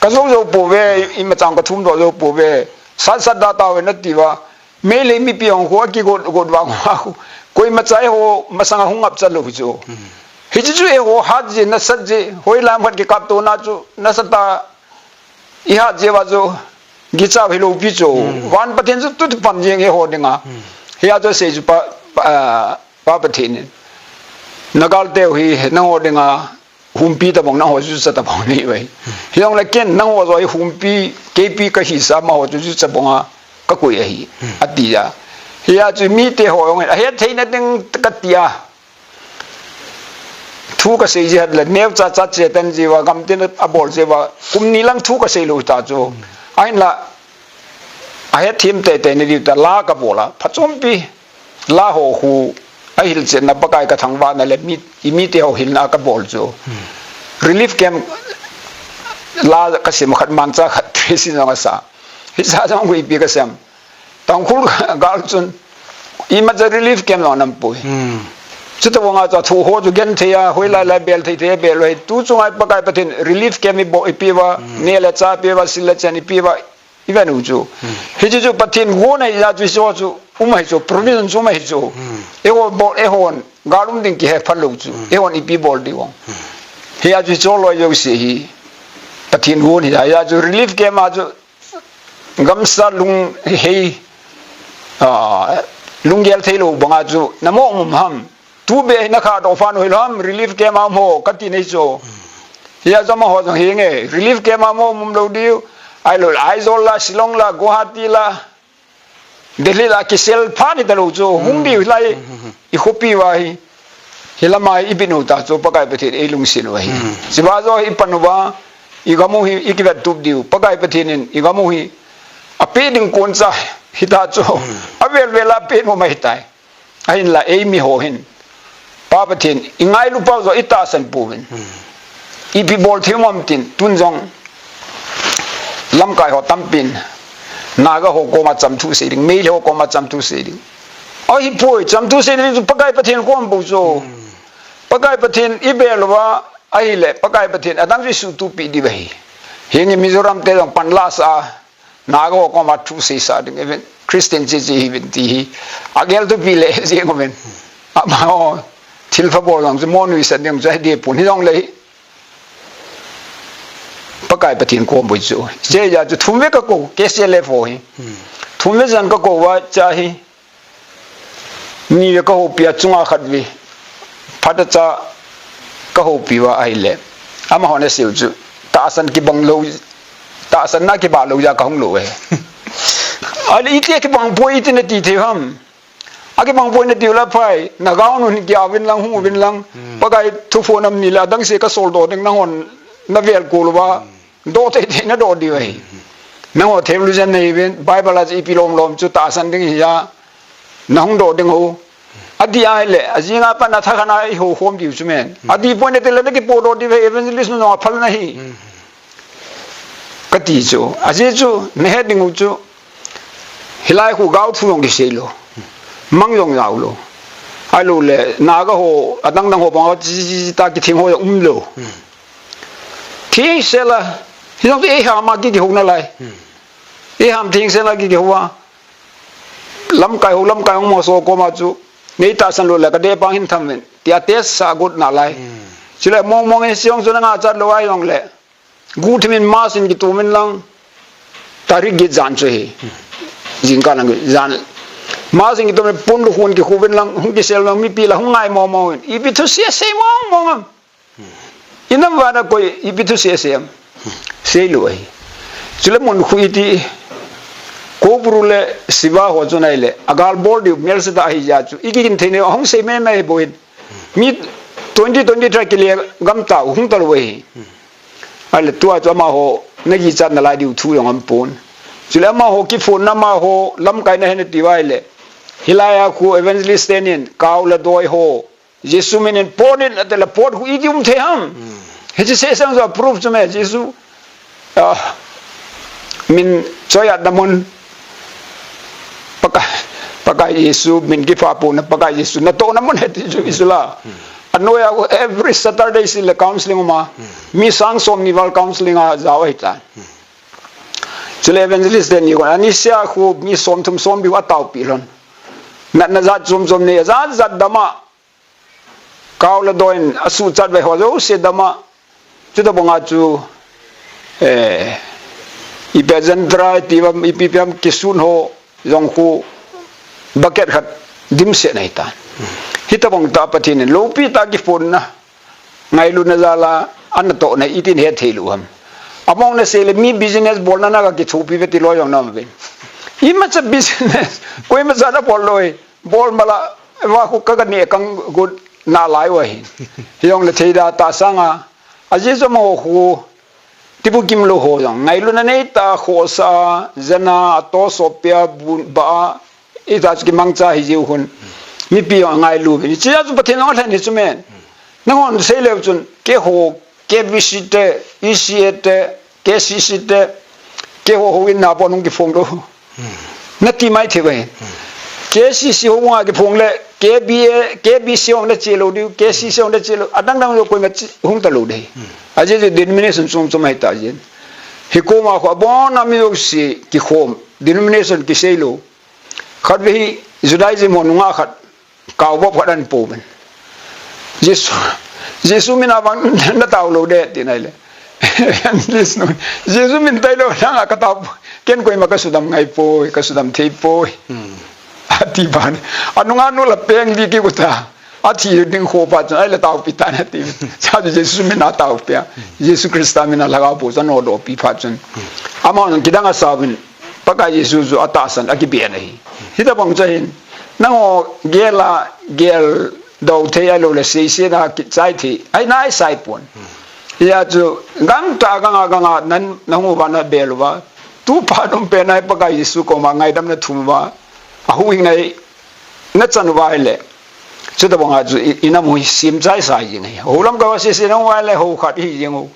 Ka jo jo po ve, i ma chang ka thum do jo po ve. Sat sat da ta ve na ti va. Meilhei mipi hung khu a kigot, got vang khu. Koima cha eiho masanga hung ngap cha lou chu. Hichi chu eiho hat ji, nasat ji, hoilam khat kikap to na chu, nasat a i hat ji va chu, kicha hi lou pi chu. Van Pathen chu tu tu pan jeng eiho dinga. Hia chu sei chu pa, pa, pa Pathen in. Na gal teu hi, nangho dinga, humpi tabang nangho chu cha tabang nei vai. Hijongle ken nangho jo hi humpi, keipi ka hi sa amaho chu chu tabang a ka koi ahi. Ati ja. Hia chu mi te ho jong, a het thei na ding ka ti a. Thu ka sei ji hat le, neo cha cha che tan ji va, gam tin a bol ji va, kum ni lang thu ka sei lou ta chu. Ahin la, a het thim te te ni diu ta la ka bol a, phachom pi. La ho khu, a hilchetna Pakai ka thangvahna le mi, i mi te ho hilna ka bol chu. Relief camp la ka sim khat, mancha khat, tracing jong a sa. Hi sa jong hui pi ka sem. Tangkhul gal chun, i ma cha relief camp jong nam poi. Chuta vang a cha thu ho chu gen thei a, hoi lai lai bel thei thei bel hoi. Tu chunga Pakai Pathen relief camp i bo i pi va, ne le cha pi va, sil le chen i pi va, i ven u chu. Hichi chu Pathen gon ahi ja chu, so chu, um ahi chu, provision chu um ahi chu. Eiho bol, eihon, gal um ding kihe phal lou chu. Eihon ipi bol diu vang. Hia chu cho loi jouse hi. Pathen gon hi ja, hia chu relief camp a chu, gamsa lung hei, ah, lunggel thei lou banga chu, na mo um ham. Tu be hi na kha do phan hoi lam, relief camp a mo, ka ti nei chu. Hia chu amaho jong hi nge, relief camp a mo um lou diu. Ai lou, Aizawl la, Shillong la, Guwahati la, Delhi la, kisel phan hi ta lou chu. Hung diu lai, i khopi va hi. Hi lama i bit u ta chu, Pakai Pathen ei lungset u ahi. Chiva jo hi pan uva, i gam u hi, i kivet tup diu. Pakai Pathen in, i gam u hi, a pe ding kon cha, hi ta chu. A vel vel a pe mo mai tai. Ahin la ei mi ho hin. Pa Pathen, i ngailu pau jo i tahsan pouvin. Ipi bol thei um am tin, tun jong. Lamkai ho tampin. Naga ho koma chamthu sei ding, Meitei ho koma chamthu sei ding. Ahi poi, chamthu sei ding chu Pakai Pathen kom bou chu. Pakai Pathen i bel uva, ahile, Pakai Pathen, adang Jesu tu pi di ba hi. Hi nge Mizoram te jong pan la sa. Naga ho koma thu sei sa ding, even Christian che che hi vin ti hi. A gel tu pi le je ngo ven. Ama ho, thil pha bol jong chu mo nui sa ding chu hi de pun hi jong le hi. Pakai Pathen kom bou chu. Che ja chu thum ve ka ko, K C L F ho hi. Thum ve jan ka ko va cha hi. Ni ve ka houpi a chunga khat ve. Phat a cha ka houpi va ahile. Amaho na sei u chu. Tahsan kibang lou, tahsan na kibang lou ja ka hung lou e. Ale iti kibang poi iti na ti thei ham. A kibang poi na ti u la phai. Na gaon un ki a vin lang hung vin lang. Pakai thu pho nam ni la dang se ka sol do ding na hon na vel ko lou va. Do te te na do di vai. Nang ho theologian nei vin Bible a ipi lom lom chu tahsan ding hi ja. Na hung do ding ho. Adih ahile, ajing a pat a thakhat a ihou khom diu chu men. Hmm. Adih poi nate le nakipodoh diu ahi, evangelist nu jong aphal nahi. Hmm. Kati chu. Ajeh chu, nahet ding u chu, hilai khu gao thu jong kisei lou. Mang jong jao lou. Ahilou le, Naga ho, adang dang ho bang a, chi, chi, chi, ta kithing ho jong um lou. Hmm. Thing sela, hijong chu eiham a ki, kihou nalai. Hmm. Eiham thing sela ki, kihou a. Lamkai ho, lamkai hung moso koma chu, nei tahsan lou le, kadeh pang hin tham uvin. Tia test sa got nalai. Hmm. Chule mong mong in siong chu nanga chat lou ahi jong le. Guhthim in mass in kitom in lang, tarik get jan chu ahi. Jingkah lang jan. Mass in kitom in pon lukhuh in kikhu uvin lang, hung kisel lang, mipi la hung ngai mong mong in. Ipi thusei sei mong mong am. Inam vana koi ipi thusei sei am. Sei lou ahi. Chule mun khu iti, Kobru le Siva ho chu nai le, agal bol diu melse tah ahi jeh chu. Ikikin thei nau, ahung sei mei mei bou hin. Mi twenty twenty-three kile gam tah u hung talou ahi. Ahile tua chu amaho, nagichat nalai diu thu jong aum pon. Chule amaho kiphonna amaho, lamkai na hen ati uva ahile. Hilai a khu evangelist tenin, kau le doi ho. Jesu min in pot in, ati le pot khu iti um thei ham. Hmm. Hiche sei sang chu proof chu me, Jesu. Ah, min choi-atna mun. Pakai, Pakai Jesu, min kipha pona Pakai Jesu. Natohna mun ahi ti chu Jesu la. Hmm. Anoiya every Saturday sile counseling uma. Hmm. Mi sang som ni val counseling a jao ahitai. Hmm. Chule evangelist teni kon. Anisea khu mi som thum som li ataopi lhon. Natna jat chom chom nei, jat jat dama. Kau le doi in asuhchat uve ho jouse dama. Chuti banga chu, eh, ipi a jantra, ipi uva, ipi ipi ham kisun ho jong khu bucket khat dimset ahitan. Hitabang tah Pathen in loupi tah kiphonna, ngailutna jal a, anatohna itin hethei lou ham. Among nasei le mi business bolna na kakithopi uve ti loi jong na um uve. Imacha business, koimacha nabol lou. Bol mala, va khu ka, kaneh kang got nalai uva hin. Hijongle theida tah sanga, ajeh chu amaho khu, tibukim lou ho jong. Ngailutna neitah a khohsah a, jana, atoh sopia, bun, ba a, ita chu kimangcha hi jiu hun. Mipi jong angailu uvin. Hichea chu Pathen jong alhen hi chu men. Nanghon sei leu chun, keiho, K B C te, E C A te, K C C te, keiho houin na pon hung kiphong lou. Hmm. Nati mai thei uve. Hmm. K C C houin a kiphong le, K B A, K B C hung nache lou diu, K C C hung nache lou, adang dang jong koima chi, hung talou ding. Hmm. Ajeh chu denomination chom chom ahitah jeh in. Hikoma khu abona mi jouse kikhom, denomination kisei lou. Khatvei hi Judaism ho nungah khat, Kau vop khat ahin pouvin. Jesu, Jesu min a vang natao lou ding, ati nai le. Jesu, Jesu min tailou nanga katao, ken koima kasudam ngai poi, kasudam thei poi. Hmm. Ati ban. Anunga nu la peng di kigot a. Athi ding khopa chun, ahile taopi tan ati. Sa Jesu min a taopi a. Jesu Christa min a lhagao pu chun anodohpi phat chun. Amahon kidang asauvin. Pakai Jesu chu atahsan, akibeng ahi. Hitabang chu ahin. Nangho gel a, geldoh thei ahilou le, seisena kichai thei. Ahi nai sai pon. Hijeh chun, gangtah a ganga ganga, nan, nahung uva nabel uva. Tu phat um pen a hi Pakai Jesu koma ngaidam nathum uva. Ahuhhingna hi nachan uva ahile. Chutabang a chu i, inam u hi semchai sa jing ahi. Hou lamkai uva seisena hung uva ahile, hou khat hi jing u.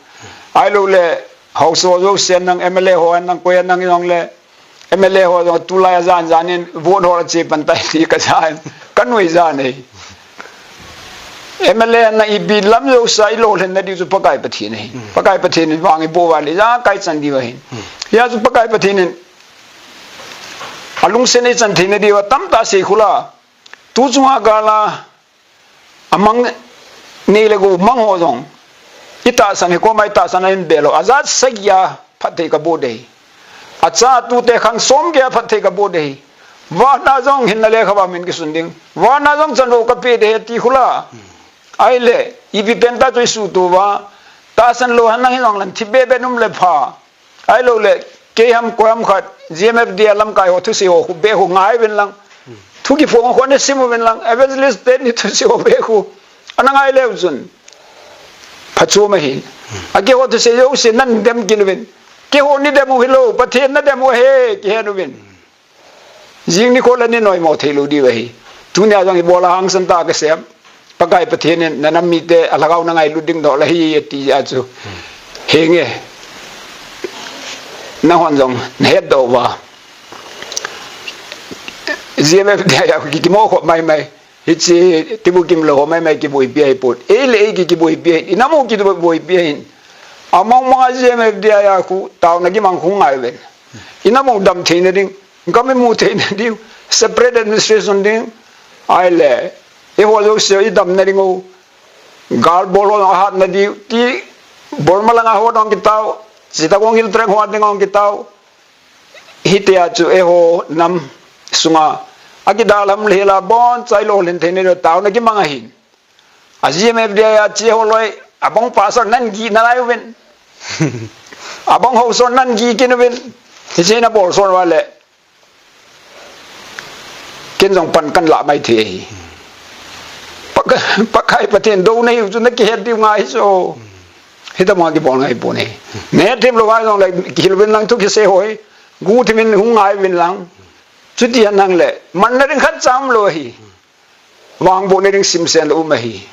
Ahilou le, Haosa ho jousen nang M L A ho nang koi nang jong le, M L A ho jong tulai a jan jan in vote hol a che pan tai ti kajan, kanui jan ahi. M L A na ipi lam jouse a ilolhin na diu chu Pakai Pathen ahi. Hmm. Pakai Pathen in vang iboh uva le, ijakai chan diu ahi. Hmm. Hijeh chun Pakai Pathen in alungset ichan theina diu a tamtah sei khu la. Tu chunga gal a, Amang nei le gou mang ho jong. Itahsan hi koma itahsan a inbel u. Ajat sagi a phatthei kaboh ding ahi. Acha atute khang som gei a phatthei kaboh ding ahi. Vana jong hinna lekhabua min kisun ding. Vana jong chanvou kapeh ding ahi ti khu la. Ahile, ipi pen tah chu isuhto uva. Tahsan lou henlang hijongle thipbeh beh um le pha. Ahilou le, kei ham koi ham khat, G M F D a lamkai ho thusei ho khu beh khu ngai uvin lang. Thu kiphong ho khu nasim uvin lang, evangelist teni thusei ho beh khu. Ana ngai leu chun. Phachom ahi. Akeiho thusei jouse nadem kit uvin. Keiho nadem u hilou, Pathen nadem u ahi, kihen uvin. Jing nikho le nei noimo thei lou diu ahi. Tunia jong ibola hangsan tah a kasem. Pakai Pathen in nanam mite alhagao nangailut ding doh la hi ati a chu. Henge. Nahon jong nahet doh uva. G M F D I a ki, kimo khop maimai. Hiche tibu kimlou ho maimai kiboipi ahipon. Ei le ei ki, kiboipi ahi. Inam u kiboipi ahin. Among mong a G M F D I a khu taona kimang khu ngai ven. Inam u dam theina ding. Gam imu theina ding. Separate administration ding. Ahile. Eiho jouse idamna ding u. Gal bol ho ahatna diu. Ti Burma langa ho dong kitao. Chittagong Hill Tracts ho ding ong kitao. Hitia chu eiho nam sunga akidalham le hila bon chai lolhin theina ding taona kimang ahin. A G M F D I a che ho loi abang pastor nan gi nalai uvin. Abang ho son nan gi kin uvin. Hiche na bol son uva le. Ken jong pan kan lah mai thei ahi. Pak-, Pakai Pathen dou nahiu chu nakihet diu ngai chu. Hitabang kibol ngai pon ahi. Nahet them lou vai jong le kihil uvin lang thu kisei ho hi. Gu thimin hung ngai uvin lang. Chuti a nang le. Manna ding khat cha umlou ahi. Vangbohna ding simsen lou um ahi.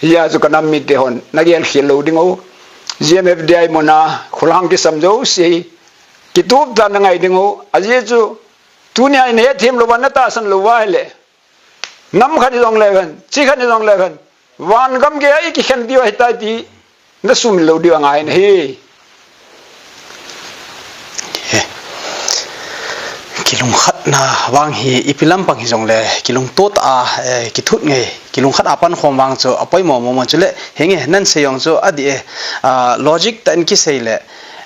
Hia chu kanam mite hon. Nagel khel lou ding u. G M F D I muna. Khulhang kisam jouse. Kitup tah a nangai ding u. Ajeh chu. Tunia ihet them lou va natahsan lou va ahile. Nam khat jong le khan, chi khat jong le khan. Van gam geiya ikikhen diu ahitai ti. Nasumil lou diu angai nahi. He. Kilungkhatna vang hi ipi lampang hijongle, kilungto tah a, eh, kithut ngei, kilungkhat a pankhom vang chu apoimo momo chule, henge, nansei jong chu adih e, ah, logic tah in kisei le,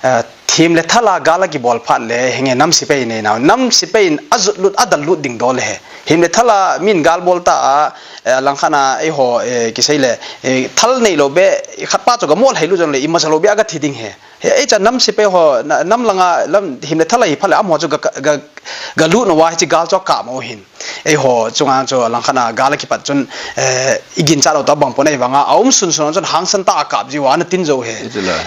ah, Him le thal a gal a kibol phat le, henge nam sepai nei nau. Nam sepai in ajot lut, adal lut ding dol he. Him le thal a min gal bol ta a, eh, langkhat a eiho, eh, kisei le, eh, thal neilou be, khat pa chu gamol hei lut jongle, imacha lou be aga thi ding he. He, ei cha nam sepai ho, na-, nam langa, lam, him le thal a hi phat le, amaho chu ga, ga, ga, galut nau a, hiche gal chu akap mo hin. Eiho, chunga chu langkhat a gal a kipat chun, eh, iginchat lou ta bang pon ei vanga, aum sunsun chun hangsan ta a kap jiu ana tin jou he.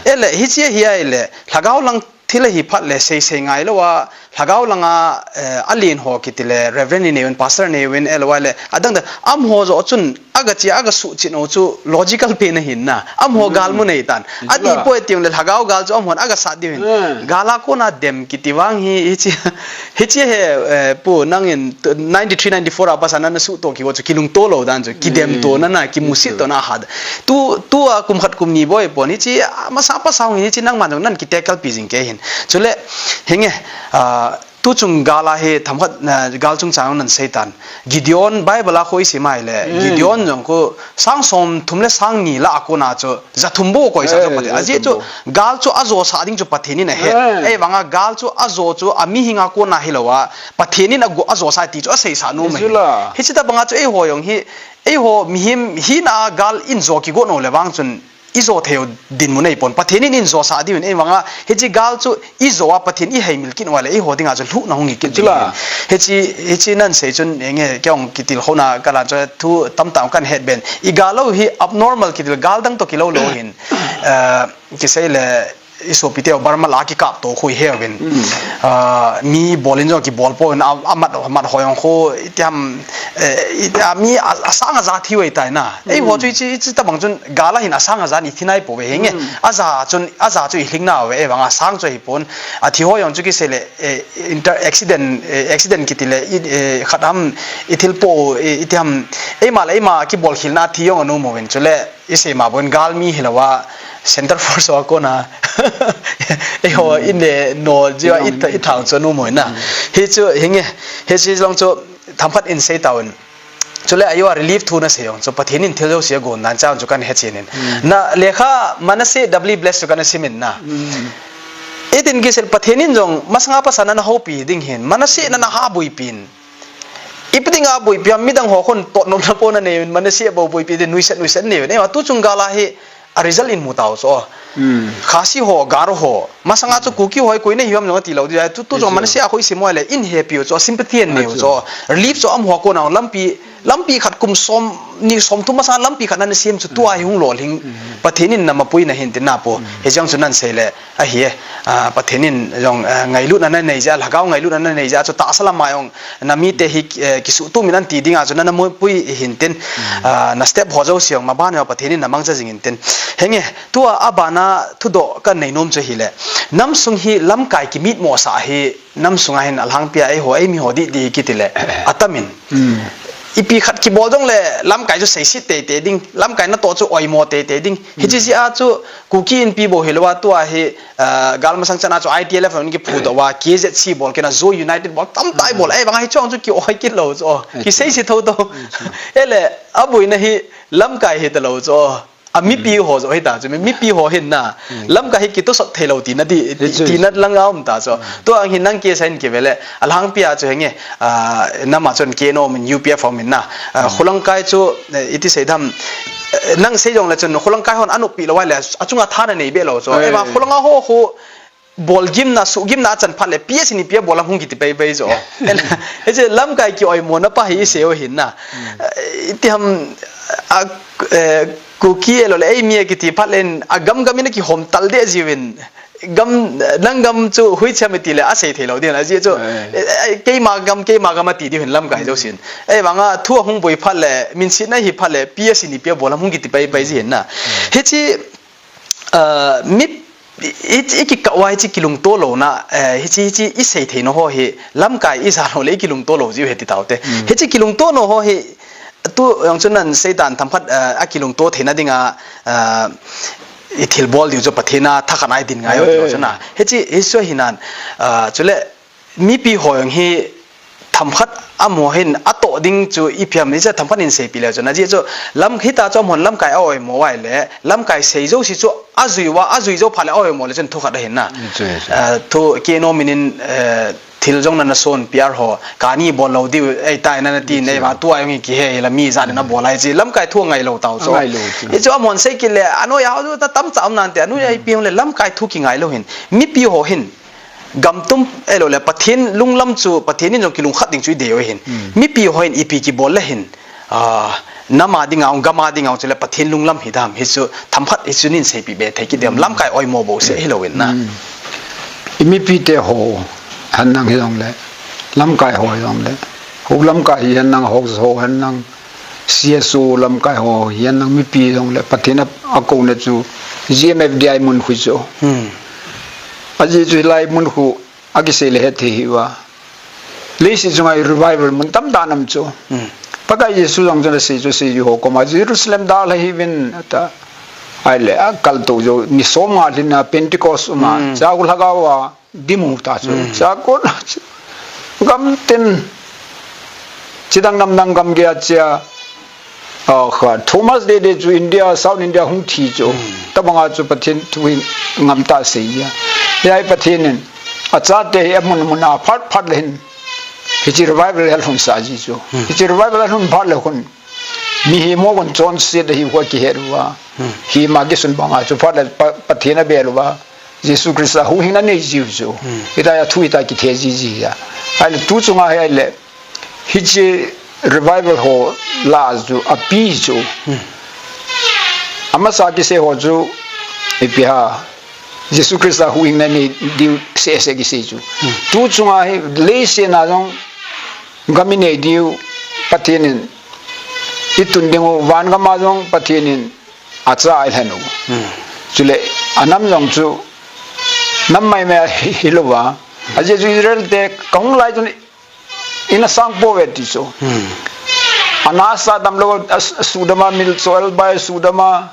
Ele, hiche hi a ile, lhagao lang thil ahi phat le, sei sei ngai lou a, lhagao langa, eh, alen ho kiti le, Reverend in neuvin, Pastor neuvin, elou a le, adang dang, amaho jo chun, aga chia, aga suhchin u chu logical pen ahin na. Amaho gal mu nei tan. Adih poi tiu le lhagao gal chu amahon aga sat diu hin. Gal a kona dem kiti vang hi, hiche, hiche he, eh, pu nangin ninety three, ninety four a pasan na suhto kiho chu kilungto lou dan chu. Kidem to na na, kimusit to na ha. Tu, tua kum khat kum ni boi pon hiche, a, masa pasau hin hiche nangman jong nan kitekalpi jing kei hin. Chule, henge, ah, Tuchung gal a hi themkhat, eh, gal chungchang nan sei tan. Gideon Bible a khu isim a ile. Gideon jong khu sang som thum le sang ni lah a kona chu ja thum bou koisa chu Pathen. Ajeh chu gal chu ajo sah ding chu Pathen in ahe. Ei vanga gal chu ajo chu amihing a kona hilou a Pathen in ajo sah ti chu asei sah nom ahi. Hiche tabang a chu eiho jong hi, eiho mihem hina a gal in jo kigo nau le vang chun ijo thei u dinmun eipon. Pathen in injo sah diu in, ei vanga, hiche gal chu ijo a Pathen iheimil kit uva le, eiho dinga chu lhuhna hung hi kit ding. Hiche, hiche nan sei chun, enge, kei hung kitilkhouna kalan chu thu tamtah kan het ben. Igal lou hi abnormal kitil gal dang toh kilou lou hin. Eh, kisei le, isopi teu Burma lah a kikap to khu iheuvin. Ah, mi bol in jong kibol pon, a, amat, amat ho jong khu, itiam, eh, itiam mi a, asang aja thi u ahitai na. Eiho chu hiche, hiche tabang chun gal a hin asang aja in ithi nai pouve henge. Aja chun, aja chu ilhing nauve, ei vanga sang chu ahipon. Athi ho jong chu kisei le, eh, inter-, accident, eh, accident kiti le, i, eh, khat ham ithil po, eh, itiam, eima le eima kibolkhel na thi jong anom uvin chule, Isei ma bon galmi hilou a, center force a kona. Eiho, in le no, jiva i tha-, i thang chu nu moi na. Hichu, hinge, hiche jong chu, themkhat in sei tauvin. Chule, ayo a relief thu nasei jong chu, Pathen in thil jouse agon dan chang chu kan he chen in. Na, lekha, Manasseh doubly blessed chu kan sim in na. Itin kisel Pathen in jong, masanga pasan ana houpi ding hin, Manasseh na na ha boipi in. Ipi dinga boipi ham midang ho khun tot nom na pon anei, Manasseh bou boipi din nuisat, nuisat nei. Nei ma tuchung gal a hi a result in mu tau chu. Khasi ho, Garo ho. Masanga chu Kuki ho, koi nei hiam jong ati lou di. Tu, tu jong Manasseh a khu isim u le in happy u chu, sympathy an nei u chu. Relief chu amaho kona lampi lampi khat kum som ni som thum masa lampi khat nana sem chu tua hi hung lolhing. Pathen in na mapui na hin tin na po. He jong chu nan sei le ahi e. Ah, Pathen in jong, ah, ngailutna na nei jeh a, lhagao ngailutna na nei jeh a chu tahsa lama jong na mite hi, eh, kisuhtum in an ti ding a chu nana mapui hin tin. Ah, na step ho jouse jong maban jong Pathen in na mangcha jing in tin. Henge, tua abana thudoh ka nei nom chu hile. Nam sung hi lamkai kimitmo sah hi nam sunga hin alhangpia eiho, eimi ho didi hi kiti le, atamin. Ipi khat kibol jong le, lamkai chu seiset teitei ding, lamkai natoh chu oimo teitei ding. Hiche jeh a chu, Kuki Inpi bou hilou a tua hi, ah, gal masang chan a chu I T L F in kiphu doh a, K Z C bol kit a, Zo United bol, tamtah bol, ei, bang a hi chuang chu ki-oi kit lou chu, kiseiset thotho. Ele, aboina hi lamkai hi talou chu. A mipi ho joh hita chu, mi, mipi ho hin na. Lamkai hi kitosot theilou tina di, ti, tina lang a um ta chu. Tua ang hin nang kisa hin kivele. Alhangpia chu henge, ah, nama chun K N O min U P F min na. Ah, Khulangkai chu, eh, iti sei dam, eh, nang sei jong le chun Khulangkai hon anop pi lou ai le, achunga tha na nei be lou chu. Eva Khulanga ho ho, bol gimna, suh gimna achan phat le, P S ni pia bol a hung kiti pei pei jo. Hiche lamkai ki-oimo na pa hi isei u hin na. Eh, iti ham, a, eh, Kuki elo le, eimi a kiti phat le, agam gam in kihom tal de jiuvin. Gam, nang gam chu hui cham iti le, asei thei lou din, ajeh chu, eh, eh, keima gam, keima gam ati diu hin lamkai jo sin. Eh, vanga thu ahung boi phat le, min sin na hi phat le, P S ni pia bol a hung kiti pei pei ji hin na. Hiche, Ah, mi, i, i, i kikah uva hiche kilungto louna, eh, hiche, hiche i sei theina ho hi, lamkai i ja lou le i kilungto lou jiu ahi ti taute. Hiche kilungto na ho hi, tu jong chun nan sei tan themkhat, eh, a kilungto theina dinga, eh, i thilbol diu chu Pathen a thakhat a i din ngai u ti chu na. Hiche, hiche hi nan, ah, chule, mipi ho jong hi themkhat amaho hin atoh ding chu ipi ham, hiche themkhat in seipi leu chun. Ajeh chu lam hita chu amahon lamkai a-oimo uva ahile, lamkai sei jouse chu ajui uva, ajui jou phat le a-oimo le chun thu khat ahin na. Ah, thu K N O min in, eh, thil jong nana son P R ho, kani bol lou diu, ei tai nana ti nei va, tua jong hi kihe hila mi jat in abol a hiche, lamkai thu angai lou tau chu. Hichu amahon sei kit le, anoi a ho chu ta tamcha um nante, anoi a ipi hung le lamkai thu kingai lou hin. Mipi ho hin, Gam tum, ahilou le, Pathen lunglam chu, Pathen in jong kilungkhat ding chu i dei u ahin. Mipi ho hin ipi kibol le hin, ah, nam a dinga hung, gam a dinga hung, chule Pathen lunglam hi dam, hichu, themkhat hichu nin seipi be thei kit ding ham, lamkai oimo bouseh hilou in na. I mipi te ho, hen lang hi jong le, lamkai ho hi jong le, ho lamkai hi hen lang, ho, ho hen lang, C S O lamkai ho, hihen lang mipi jong le Pathen a, akouna chu G M F D I mun khu chu. Ajeh chu hilai mun khu akisei le het thei hi uva. Leiset chunga revival mun tamtah ana um chu. Pakai Jesu jong chun asei chu, sei ho koma Jerusalem dalha hiuvin ata. Ahile akal to jo ni som nga lhin a Pentecost uma. Chule lhagao a Dimu ta chu, chakon a chu. Gam tin, chidang namdang gam geiya chia, ah, kha, Thomas Dede chu India, South India hung thi chu. Tabanga chu Pathen thu hin ngam tah sei ya. Hiya hi Pathen in, achate hi amun mun a phat phat le hin, hiche revival hi alhun sah ji chu. Hiche revival alhun phat le khun, mihem ho kon chonset ahi khu akihet uva. Hima kisun banga chu phat le Pa-, Pathen abel uva. Jesu Christa huhhingna nei jiu chu. Hitia thu hitia kithe ji ji a. Ahile tu chunga hi ahile, hiche revival ho la chu api chu. Amasa kisei ho chu, ipi ham, Jesu Christa huhhingna nei diu seh seh kisei chu. Tu chunga hi leiset a jong gam i nei diu Pathen in i tun ding u, van gam a jong Pathen in acha eilhen u. Chule, anam jong chu, nam maimai hi, hilouva. Ajeh chu Israel te, kahung lai chun, ina sang pouve ti chu. Ana sa damlou, a, a sudam a, mil cho el bai sudam a,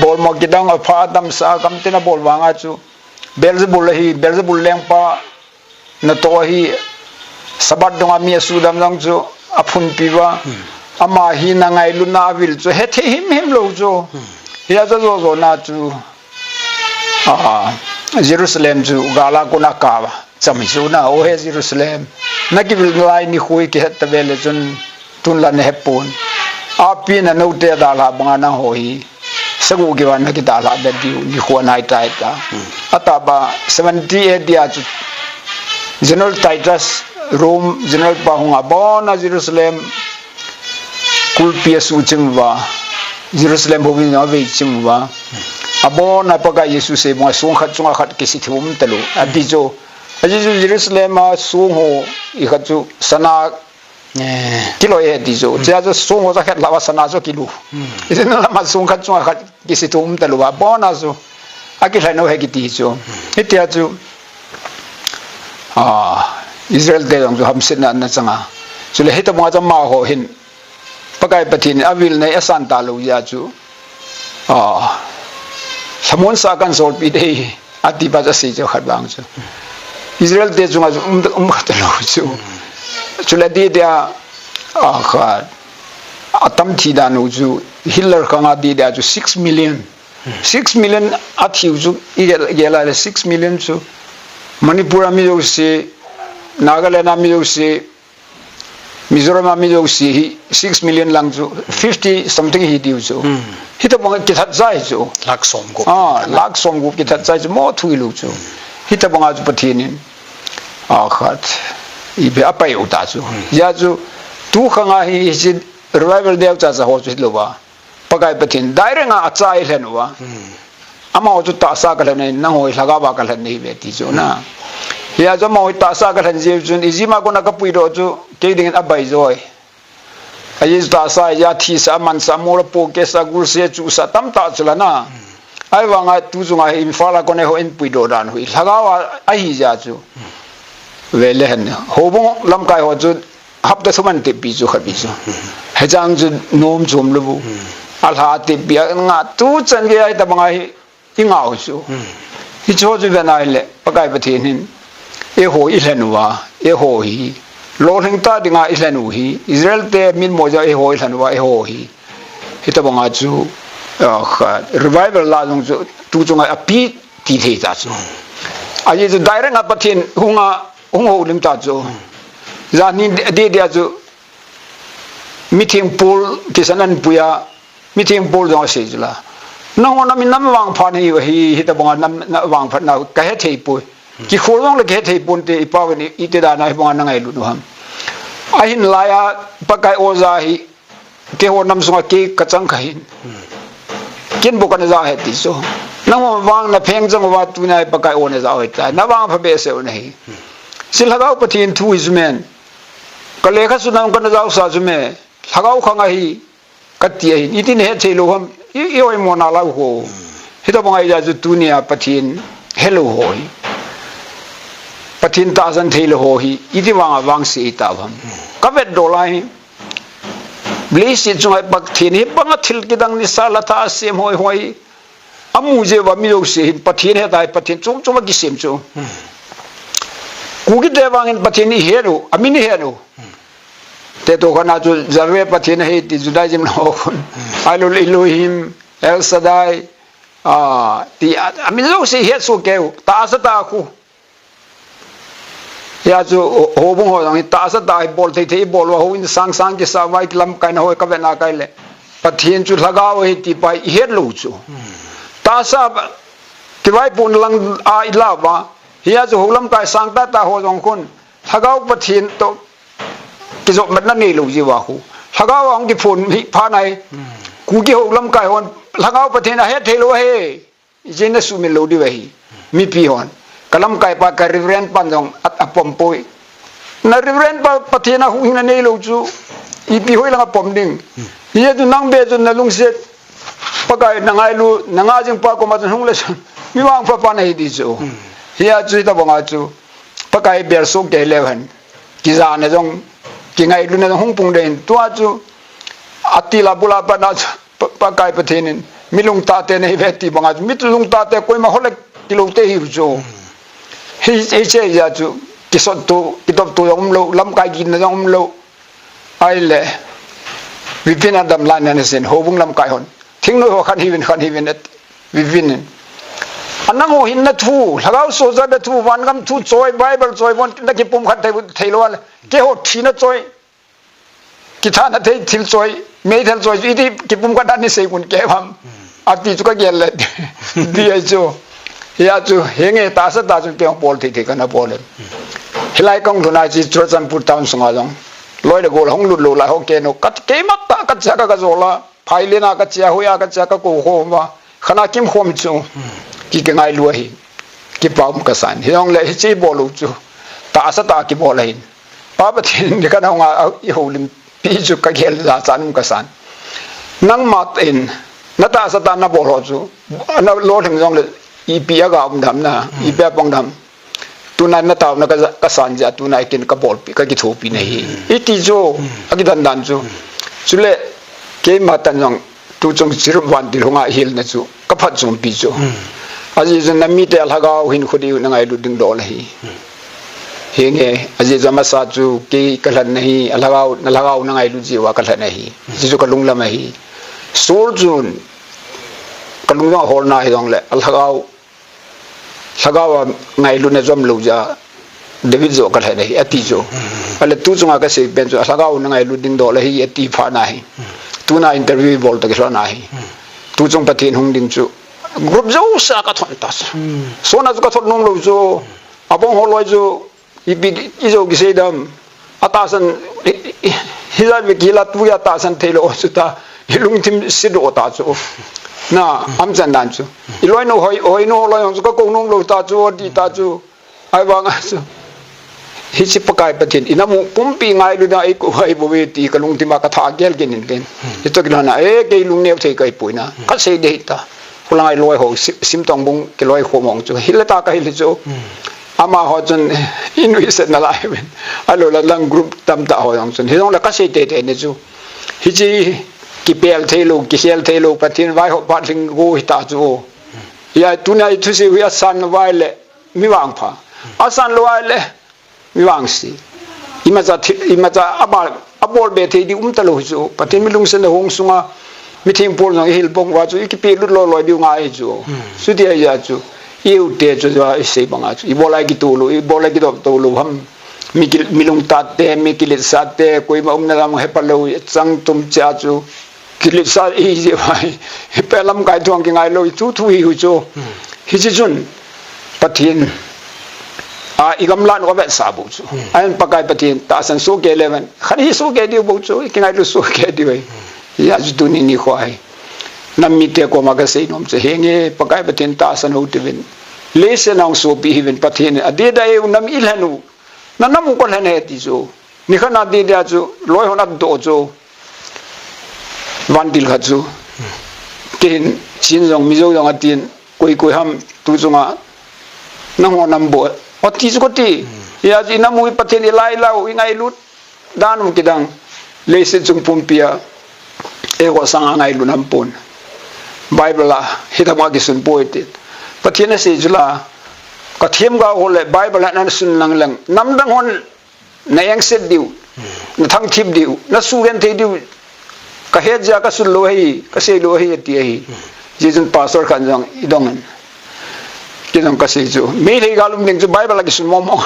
bolmo kidang apha damsa, gam tin abol vanga chu. Beelzebul ahi, Beelzebul lengpa, natoh ahi, Sabbath dunga mi asudam jong chu aphunpi uva. Ama hi na ngailutna avil chu hethei himhim lou chu. Hiya chu jo jona chu, ah, Jerusalem chu gal a kon akap a, cham hi chu na, o he Jerusalem. Na kivil lai nikho hi kihet tave le chun, Tun la nahepon. Api na note dalha banga nangho hi. Sagu kiva nakidalha be diu nikho anai tai ta. Atah ba seventy A D a chu General Titus Rome General pa hunga abona Jerusalem kulpi asuh chim uva, Jerusalem houin avei chim uva. Abona Pakai Jesu sei banga song khat chunga khat kisei thum talou. Ati chu. Ajeh chu Jerusalem a song ho ikhat chu sana Eh. Kiloi e ti chu. Hmm. Chia chu song ho chu akhet lhah uva sana chu akilu. Hmm. Ijeh inem lama song khat chunga khat kisei thum talou va. Abona chu. Akilhen u ahi kiti chu. Hmm. Hitia chu. Ah, Israel te jong chu hamsetna ana changa. Chule hitobanga chu amaho hin. Pakai Pathen in avilna hi asan talou jeh chu. Ah, lhamonsah kahin solpeh ding ahi. Ati pa chu asei chu khat vang chu. Israel te chunga chu um, um kha talou chu. Chule adeh dia, ah, kha, atam thi dan u chu Hitler khanga adeh dia chu six million. Six million athi u chu, igel, igel a le six million chu. Manipur a mi jouse, Nagaland a mi jouse, Mizoram a mi jouse hi six million lang chu, fifty something hi tiu chu. Hmm. Hitobang kithat jai chu. Lakh somgup. Ah, lakh somgup kithat jai chu, mo thu hilou chu. Hitobanga chu Pathen in. Ah, khat. Ipi apai u ta chu. Hmm. Hijeh chu, tu khanga hi, hiche revival deu chacha ho chu hilouva. Pakai Pathen direct a acha eilhen uva. Hmm. Amaho chu tahsa kalhen ahi, nangho hi lhagao a kalhen nahiuve ti chu na. Hijeh chu amaho hi tahsa kalhen jeh u chun, Egypt a kona kapuidoh chu, kei dingin abai joi. Ajeh chu tahsa, athisa, amansah, amol apohkehsah, agulse, achuhsah, tamtah chu la na. Ahivanga tu chunga hi Imphal a kona eiho eipuidoh dan u hi lhagao a ahi jeh chu. Vele hen. Houbung lamkai ho chu hapta thum ahin tepi chu khat pi chu. Hichang chu nom chom lou u. Alha tepi a nga tu chan gei a hitobanga hi ingah u chu. Hiche ho chu ven ahile Pakai Pathen hin eiho eilhen uva, eiho hi. Lolhing tah dinga eilhen u hi. Israel te mitmo jeh a eiho eilhen uva, eiho hi. Hitobanga chu, ah, kha, revival la jong chu tu chunga api ti thei ta chu. Ajeh chu direct a Pathen hunga hung houlim ta chu. Janhi adeh dia chu mitheng pol kisan ahin pui a, mitheng pol jong asei chu la. Nangho namin navangphat nahiu ahi, hitobanga na, navangphatna kahethei poi. Kikhol jongle kahethei ponte, ipa uvin iti dan a hibanga nangailut u ham. Ahin laiya Pakai oja hi Keiho nam sunga kei kachang kha hin. Ken bou kana ja ahi ti chu. Nangho vang napheng jang uva tunia Pakai o naja u ahitai. Navangpha behseh u nahi. Hiche Lhagao Pathen thu hi chu men. Ka lekha sutna kana jao sa chu me. Lhagao khang ahi. Kati ahin. Iti nahet thei lou ham. I, i oimo nalai u ho. Hitobang ahijeh chu tunia Pathen helou ho hi. Pathen tahsan thei lou ho hi. Iti vanga vangse ita u ham. Ka vetdoh lai hi. Leiset chunga Pathen hi banga thil kidang nisa latha asem hoi hoi. Amu jeh uva mi jouse hin Pathen heta hi Pathen chom chom a kisem chu. Kuki te vangin Pathen ihet u, amin ihet u. Te to khana chu Yahweh Pathen ahi ti Judaism na ho khun. Elul Elohim, El Shaddai, a, ti a, amin jouse ihet soh kei u. Tahsa tah khu. Hia chu ho, houbung ho jong hi tahsa tah hi bol thei thei bol uva houin sang sang kisa vai lamkaina hoi ka vena kai le. Pathen chu Lhagao ahi ti pa ihet lou chu. Tahsa kivaipohna lang a ila uva. Hia chu hou lamkai sang tah tah ho jong khun. Lhagao Pathen toh kijopmatna neilou jeh uva khu. Lhagao a hung kiphon hi pha nai. Kuki hou lamkai hon Lhagao Pathen ahet thei lou ahi. Ijeh inem asuhmil lou diu ahi. Mipi hon. Ka lamkai pa, ka Reverend pan jong a, apom poi. Na Reverend pa, Pathen a huhhingna neilou chu. Ipi hoilang apom ding. Hia chu nang be chu na lungset. Pakai na ngailu, na ngah jing pa koma chun hung le chun. Mi vangpha pa nahi ti chu. Hia chu hitobanga chu. Pakai bel soh kei leu hen. Kijana jong, kingailutna jong hung pung ding. Tua chu. Atil a bul a pat na chu. Pa, Pakai Pathen in, mi lungtah te nahiuve ti banga, mi lungtah te koima hole kilou te hiu chu. Hi, hiche jeh chu, kisotto, kitopto jong umlou, lamkai gitna jong umlou. Ahile, Vipin a dam lai na nasen, houbung lamkai hon. Thingnoi ho khan hiuvin, khan hiuvin, et, Vipin in. A nangho hinna thu, Lhagao sohchatna thu, vangam thu choi, Bible choi, von na kipumkhat thei, thei lou ale. Keiho thina choi. Kithana thei thil choi, meithal choi, iti kipumkhat dan ni sei kun kei ham. Ati chu ka gel le. Ti ahi chu. Hia chu, henge tahsa tah chun kei hung bol thei thei kana bol e. Hilai kahung lhun a chu Churachandpur town sunga jong. Loi le gol hung lut lou lai ho kei no. Ka, keima tah ka chia ka, ka jol a. Phai lena ka chia, hoiya ka chia ka kou khom a. Khana kim khom chu. Ki, kingailu ahi. Kipa um ka san. Hijongle hiche bol u chu. Tahsa tah a kibol ahin. Pa Pathen in ka nung a, i houlimpi chu ka gel jachat um ka san. Nangma in, na tahsa tah na bol ho chu. Na lolhing jongle, ipi a ga um dam na, ipi a pang dam. Tuna na taona ka, ka san jeh a, tuna ken ka bolpi, ka kithopi na hi. Iti chu, a kidan dan chu. Chule, keima tan jong, tu chung chir vantil hunga hilna chu, ka phatchompi chu. Ajeh chu na mite a lhagao hinkho diu na ngailut ding dol ahi. Henge, ajeh chu amasa chu, kei ka lhen na hi, a lhagao, na lhagao na ngailut jeh uva ka lhen ahi. Ajeh chu ka lunglam ahi. Saul chun, ka lung jong a holna hijongle, a lhagao, lhagao a ngailutna jom lou jeh a David joh ka lhen ahi, ati chu. Ahile tu chunga ka sei pen chu, a lhagao na ngailut ding dol ahi, ati phat na hi. Tuna interview bol toh kilhon ahi. Tu chung Pathen hung ding chu. Group jouse a ka thot ta chu. Sona chu ka thot nom lou chu. Abang ho loi chu, ipi, i jou kisei dam. A tahsan, i, i, i, hijat ve kila tu a tahsan thei lou chu ta. I lungthim se doh ta chu. Na, amchan dan chu. I loi nu hoi, hoi nu loi hung chu ka kou nom lou ta chu, ti ta chu. Ahivang a chu. Hiche Pakai Pathen, i nam u pumpi ngailu na i kou hai bou ve ti ka lungthim a ka tha gel gin in pen. Hitoh kilhon a, e, kei lungneo thei ka hi poi na. Ka sei ding ta. Khulai loi ho, sim, sim tong bung, kiloi ho mong chu. Hile ta ka hile chu. Amaho chun, i nuisat na lai ven. Ahilou le lang group tamtah ho jong chun. Hijongle ka sei teitei ni chu. Hiche kipel thei lou, kikhel thei lou, Pathen vaihop phat lhing go hita chu. Hia tuna i thusei u hi asan lou vai le, mi vangpha. Asan lou vai le, mi vangse. Imacha thi, imacha abol, abol be thei ding um talou hi chu. Pathen mi lungset na hung sunga, mi thempu jong i hil pong uva chu, i kipelut loi loi diu ngai hi chu. Chuti ahi jeh chu. I u te chu, chu i sei banga chu. Ibola i kitoh lou, ibola i kidop to lou ham. Mi ki, mi lungtat te, mi kiletsah te, koima umna lam hepha lou, i chang tum cha chu. Kiletsah i jeh vai. Hi pe lamkai thu ang kingai lou, i thu thu hi hu chu. Hiche chun, Pathen. A, i gamlat u avetsah bou chu. Ahin Pakai Pathen, tahsan soh kei le ven. Khat hi soh kei diu bou chu, i kingailu soh kei diu ahi. Hia chu tuni nikho hi. Nam mite koma ka sei nom chu. Henge, Pakai Pathen tahsan hou tivin. Leiset a hung sopi hih uvin Pathen. Adeh a eiu nam i lhen u. Na nam u ka lhen e ti chu. Nikhat na dih dia chu, loi hon adoh chu. Vantil khat chu. Kei hin, Chin jong, Mizo jong atin, koi koi ham, tu chunga, nangho nam bou. Ati chu kati. Hia chu i nam u hi Pathen i lai lau, i ngailut. Dan u kidang. Leiset chung pumpi a. Eiho sanga ngailut nam pon. Bible a, hitobang kisun poi ti. Pathen asei chu la. Ka themgao ho le Bible a nasun lang lang. Namdang hon na engset diu, na thangthip diu, na sugenthei diu, ka het jeh a ka sun lou ahi, ka sei lou ahi, ati ahi. Hijeh chun pastor khat jong i dong in. Kei jong ka sei chu. Meitei gal um ding chu Bible a kisun mong mong.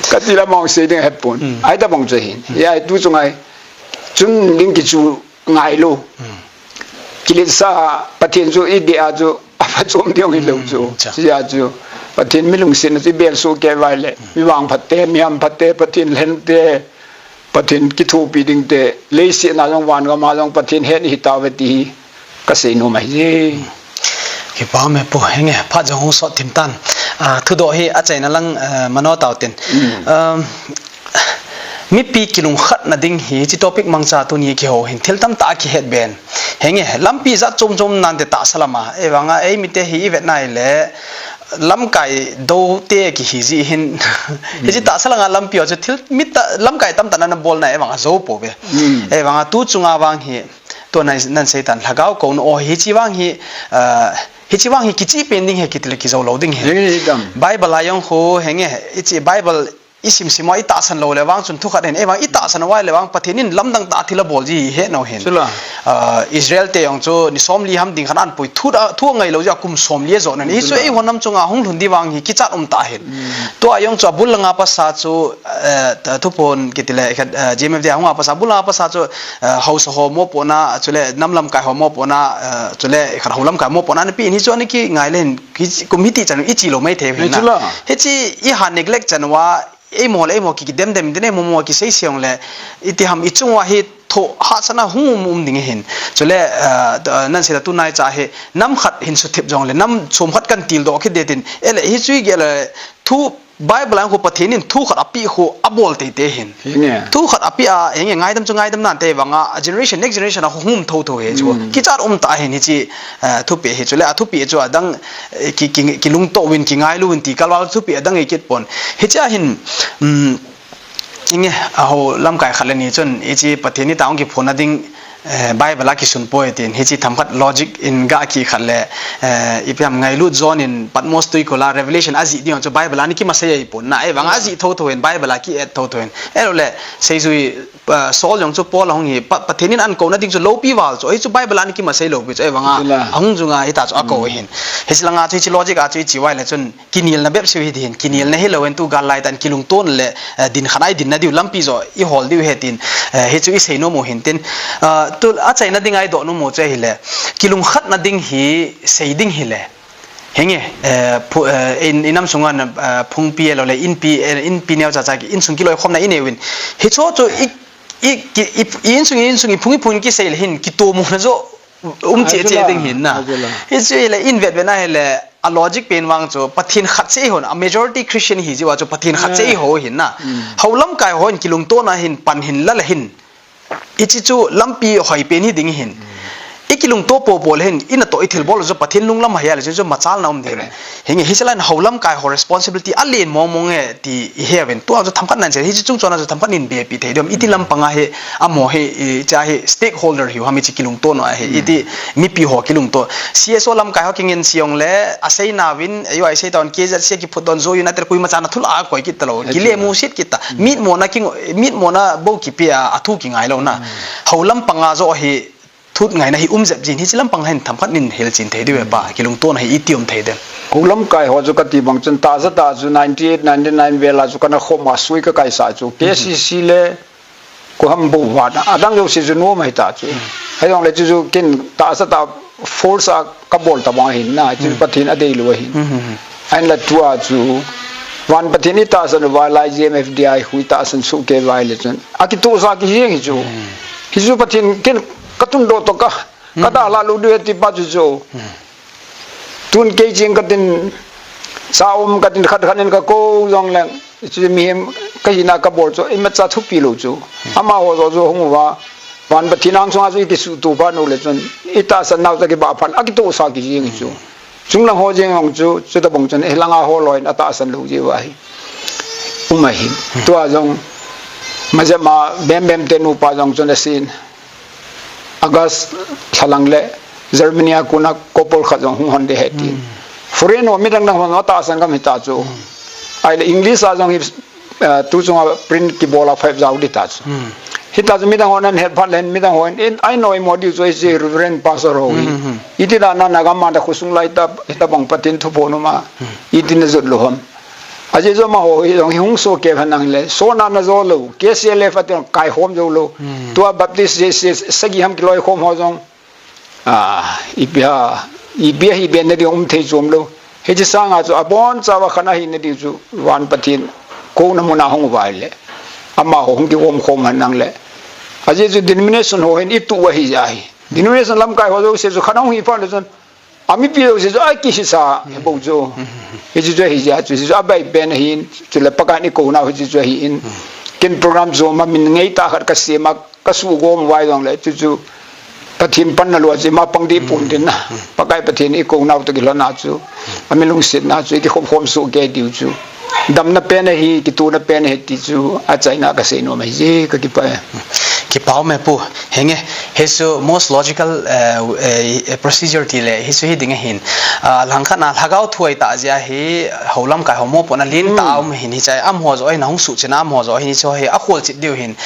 Kati la mong sei ding het pon. Ahi tabang chu ahin. Hia tu chunga hi. Chun ding kichu ngailu. Kiletsah Pathen chu i dih a chu aphachom ding hilou chu. Hijeh chu Pathen mi lungsetna chu i bel soh kei vai le. Mi vangphat te, mi hamphat te, Pathen lhen te, Pathen kithopi ding te, leiset na jong van gam a jong Pathen het i hi tauve ti hi ka sei nom ahi. Kipa me pu, henge, phat jong hung sot thim tan. A, thudoh hi achaina lang, eh, mano tau tin. Um, Mipi kilungkhatna ding hi, hiche topic mangcha tuni kihou hin, thil tamtah kihet ben. Henge, lampi jat chom chom nante tahsa lama. Ei vanga, ei mite hi i vet nai le, lamkai do te kihi ji hin. Hiche tahsa langa lampi ho chu thil, mi ta, lamkai tamtah nana bol nai, ei vanga jou pou ve. Ei vanga, tu chunga vang hi, tu nan, nan sei tan, lhagao kouna, o, hiche vang hi, ah, hiche vang hi kichih pen ding hi, kiti le kijou lou ding hi. Bible a jong khu, henge, hiche Bible, i simsim uva i tahsan lou le vang chun thu khat ahin, ei vang i tahsan uva le vang Pathen in lamdang tah thil abol ji hi het nau hin. Ah, Israel te jong chu ni somli ham ding khat an pui thu a, thu angai lou jeh a kum somli ajot nan. Hichu eiho nam chunga hung lhun di vang hi kichat um tah hin. Tua jong chu abul langa pasa chu, eh, ta, Thuphon kiti le, eh, G M F D a hunga pasa, abul langa pasa chu, eh, haosa ho mopohna, chule nam lamkai ho mopohna, eh, chule khat ho lamkai mopohna ana pe in hichu ana kingai le hin, hi, kum hiti chan i chi lou mai thei hin na. Hiche i ha neglect chan uva, eimo le eimo ki, kidem dem ding, eimo mo kisei sei jongle, iti ham i chung uva hi tho hahsatna hung um um ding ahin. Chule, ah, ah, nan sei la tunai cha hi, nam khat hin suthip jongle, nam som khat kan tildoh kit ding tin. Ele, hichu igel le, thu Bible a khu Pathen in thu khat apeh khu abol teitei ahin. Hinge. Thu khat apeh a, hinge ngaidam chu ngaidam nante vanga, a generation, next generation a khu hung um thotho ahi chu. Hmm. Kichat um tah ahin hiche, eh, thupeh hi chule, athupeh chu adang, eh, ki, ki, kilungto uvin, kingailu uvin ti kalval thupeh adang hi kit pon. Hiche ahin, um, Inge, aho lamkai khat le ni chun, hiche Pathen ni tah hung kiphonna ding, eh, Bible a kisun poi tin, hiche themkhat logic in ga kikhat le, eh, ipi ham ngailut John in Patmos tuikol a Revelation ajih ding chu Bible a ana kimasei ahipon na, ahivang ajih thotho in Bible a ki-add thotho in. Ahilou le, seijui, eh, Saul jong chu Paul ahung hi, Pa-, Pathen in ahin kouna ding chu loupi val chu, hichu Bible a ana kimasei loupi chu, ahivanga, ahung jung a hita chu akou ahin. Hiche langa chu hiche logic a chu iche uva le chun, kinelna bep seh hi ding ahin, kinelna hilou in tu gal lai tah in kilungto le, eh, din khat a i dinna diu lampi joh i hol diu ahi tin, eh, hichu i sei nom u ahin tin, eh, tu achaina ding a i doh nom u chu ahile, kilungkhatna ding hi sei ding hile. Hinge, eh, phu-, eh, in, i nam sunga, eh, phungpi ahilou le, inpi, eh, inpi neo cha cha ki, insung kiloikhomna i nei uvin. Hichu chu i, i, ki, i, i insung, i insung, i phung, i phung kisei le hin, kitomona joh, um cheh cheh ding ahin na. Hichu hile in vet vet na hile a logic pen vang chu Pathen khat cheh i hon, a majority Christian hi jeh uva chu Pathen khat cheh i ho ahin na. Ho lamkai ho in kilungtona hin pan hin la la hin. Hiche chu lampi hoi pen hi ding ahin. I kilungto popo le hin, i natoh i thilbol chu Pathen lunglam ahi a le chu, chu machalna um ding. Hinge, hiche lai in ho lamkai ho responsibility alen mong mong e ti i he uvin. Tua chu themkhat nan sei, hiche chung chon a chu themkhat nin bepi thei diu ham. Iti lampang a hi, amaho hi, i, cha hi stakeholder hiu ham hiche kilungtona hi. Iti mipi ho kilungto. C S O lamkai ho kingen sei jongle, asei nauvin, ayo, asei tauvin, K Z C a kiphut don, Zo United koima chan a thu la a koi kit talou. Kile musit kit ta. Mitmona king, mitmona bou kipe a, athu kingai lou na. Ho lampang a joh hi, thut ngaina hi um jep jin hiche lampang hin themkhat nin hilchen thei diu e pa, kilungtona hi iti um thei dem. Ho lamkai ho chu kati bang chun tahsa tah chu ninety eight, ninety nine vel a chu kana khom a sui ka kaisa chu. K C C le, ko ham bou vana. Adang jouse chu nom ahi ta chu. Hijongle chu chu ken tahsa tah force a kabol tabang ahin na, chu Pathen adei lou ahin. Ahinla tua chu, van Pathen i tahsan uva lai G M F D I khu i tahsan soh kei uva le chun. Akitohsa kit jeng hi chu. Hichu Pathen ken katundoh toh ka, kadalha lou diu e ti pa chu chu. Tun kei cheng katin, sa um katin khat khat in kakou jongleng, chu mihem kahina kabol chu, imacha thupi lou chu. Amaho joh chu hung uva, van Pathen angsunga chu i kisuhto phat u le chun, i tahsan nau chu kibah phat, akitohsa kit jeng hi chu. Chunglang ho jeng jong chu, chutabang chun, eh, langa ho loi in atahsan lou jeh uva hi. Um ahi. Tua jong, majep ma bem bem te nupa jong chun asin. August lha lang le Germany a kona couple khat jong hung hon ding ahi tin. Foreign ho midang dang hon atahsan gam hita chu. Ahile English a jong hi, eh, tu chunga print kibol a five jau ding ta chu. Hita chu midang hon ahet phat le midang hon, in, ai noi mo diu chu hiche Reverend Pastor ho hi. Iti dan a nagam a da khosung lai ta, hitabang Pathen thu phon um a. Iti na jot lou ham. Ajeh chu amaho hi jong hi hung sohkei henlang le, sona na jo lou, K C L F a teng kai khom jou lou. Tua Baptist J C S sagi ham kiloikhom ho jong. Ah, ipi a, ipi a hi ben na ding um thei chom lou. Hiche sanga chu abonchauva khat ahina diu chu van Pathen kouna muna hung uva le. Amaho hung kikhom khom henlang le. Ajeh chu denomination ho hin i tuh u ahi jeh ahi. Denomination lamkai ho jouse chu khat hung hi phat le chun. Amipi jouse chu akihisa, hebou chu. Hiche chu ahi jeh chu, hiche chu abai pen ahin, chule Pakai in i kounau hiche chu ahin. Ken program jom a min ngeitah khat kasem a, kasuhgom uva jongle, chu chu Pathen panna lou a chu ima pang ding pon tin na. Pakai Pathen in i kounau toh kilhonna chu, ami lungsetna chu, i kikhom khom sohkei diu chu. Damna pen ahi, kituna pen ahi ti chu achaina kasei nom ahi je, kakipah e. Kipa um e pu. Henge, hichu most logical, eh, eh, procedure ti le, hichu hi ding ahin. Ah, langkhat na lhagao thu ahi tah jeh a hi, ho lamkai ho mopohna lentah a um ahin hiche. Amaho joh ahin ahung suhchet na, amaho joh ahin hichu hi akholchet diu ahin.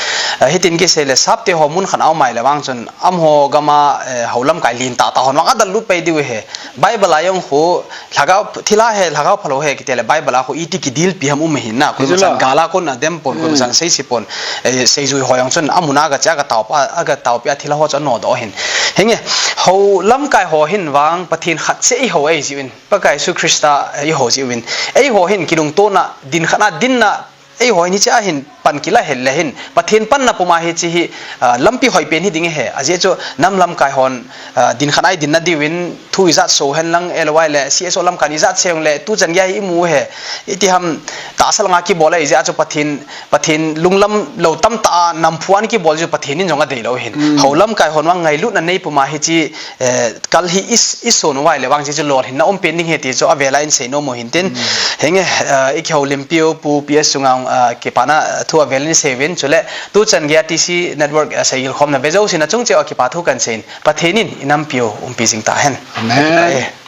Ah, hitin kisei le sapte ho mun khat a um a ahile vang chun, amaho gam a, eh, ho lamkai lentah tah hon vang adalha lut pai diu ahi. Bible a jong khu, lhagao, thilha he, lhagao phalou he, kiti le Bible a khu iti kidilpi ham um ahin na, koima chan gal a kon adem pon, koima chan seise pon, eh, seijui ho jong chun, amun a agache, agataopi, agataopi a thilha ho chu anodoh ahin. Henge, ho lamkai ho hin vang, Pathen khat cheh i ho ahi jeh uvin, Pakai Jesu Christa, eh, i ho jeh uvin. Eiho hin kilungtona, din khat a dinna, Eiho hin hiche a hin pan kila hel le hin, Pathen panna puma hiche hi, ah, lampi hoipen hi ding ahi. Ajeh chu nam lamkai hon, ah, din khat a i dinna diuvin thu ijat so hen lang, L Y le C S O lamkai in ijat se jongle, tuchan geiya hi imu ahi. Iti ham, tahsa langa kibol ahi jeh a chu Pathen, Pathen lunglam lou tamtah a namphu a ana kibol chu Pathen in jong adeilou ahin. Hou lamkai hon vang ngailutna nei puma hiche, eh, kal hi i s-, i son uva ahile vang hiche chu lolhinna umpen ding ahi ti chu avel a in seinom u hintin. Henge, eh, i kihoulimpiu Pu P S Chungnung, eh, kipana thu avel in i sei uvin, chule tuchan geiya T C Network, eh, seigilkhomna ve jousen achung cheh uva kipa thu kan seiyin, Pathen in i nampiu umpi jing tahen. Amen. Eh.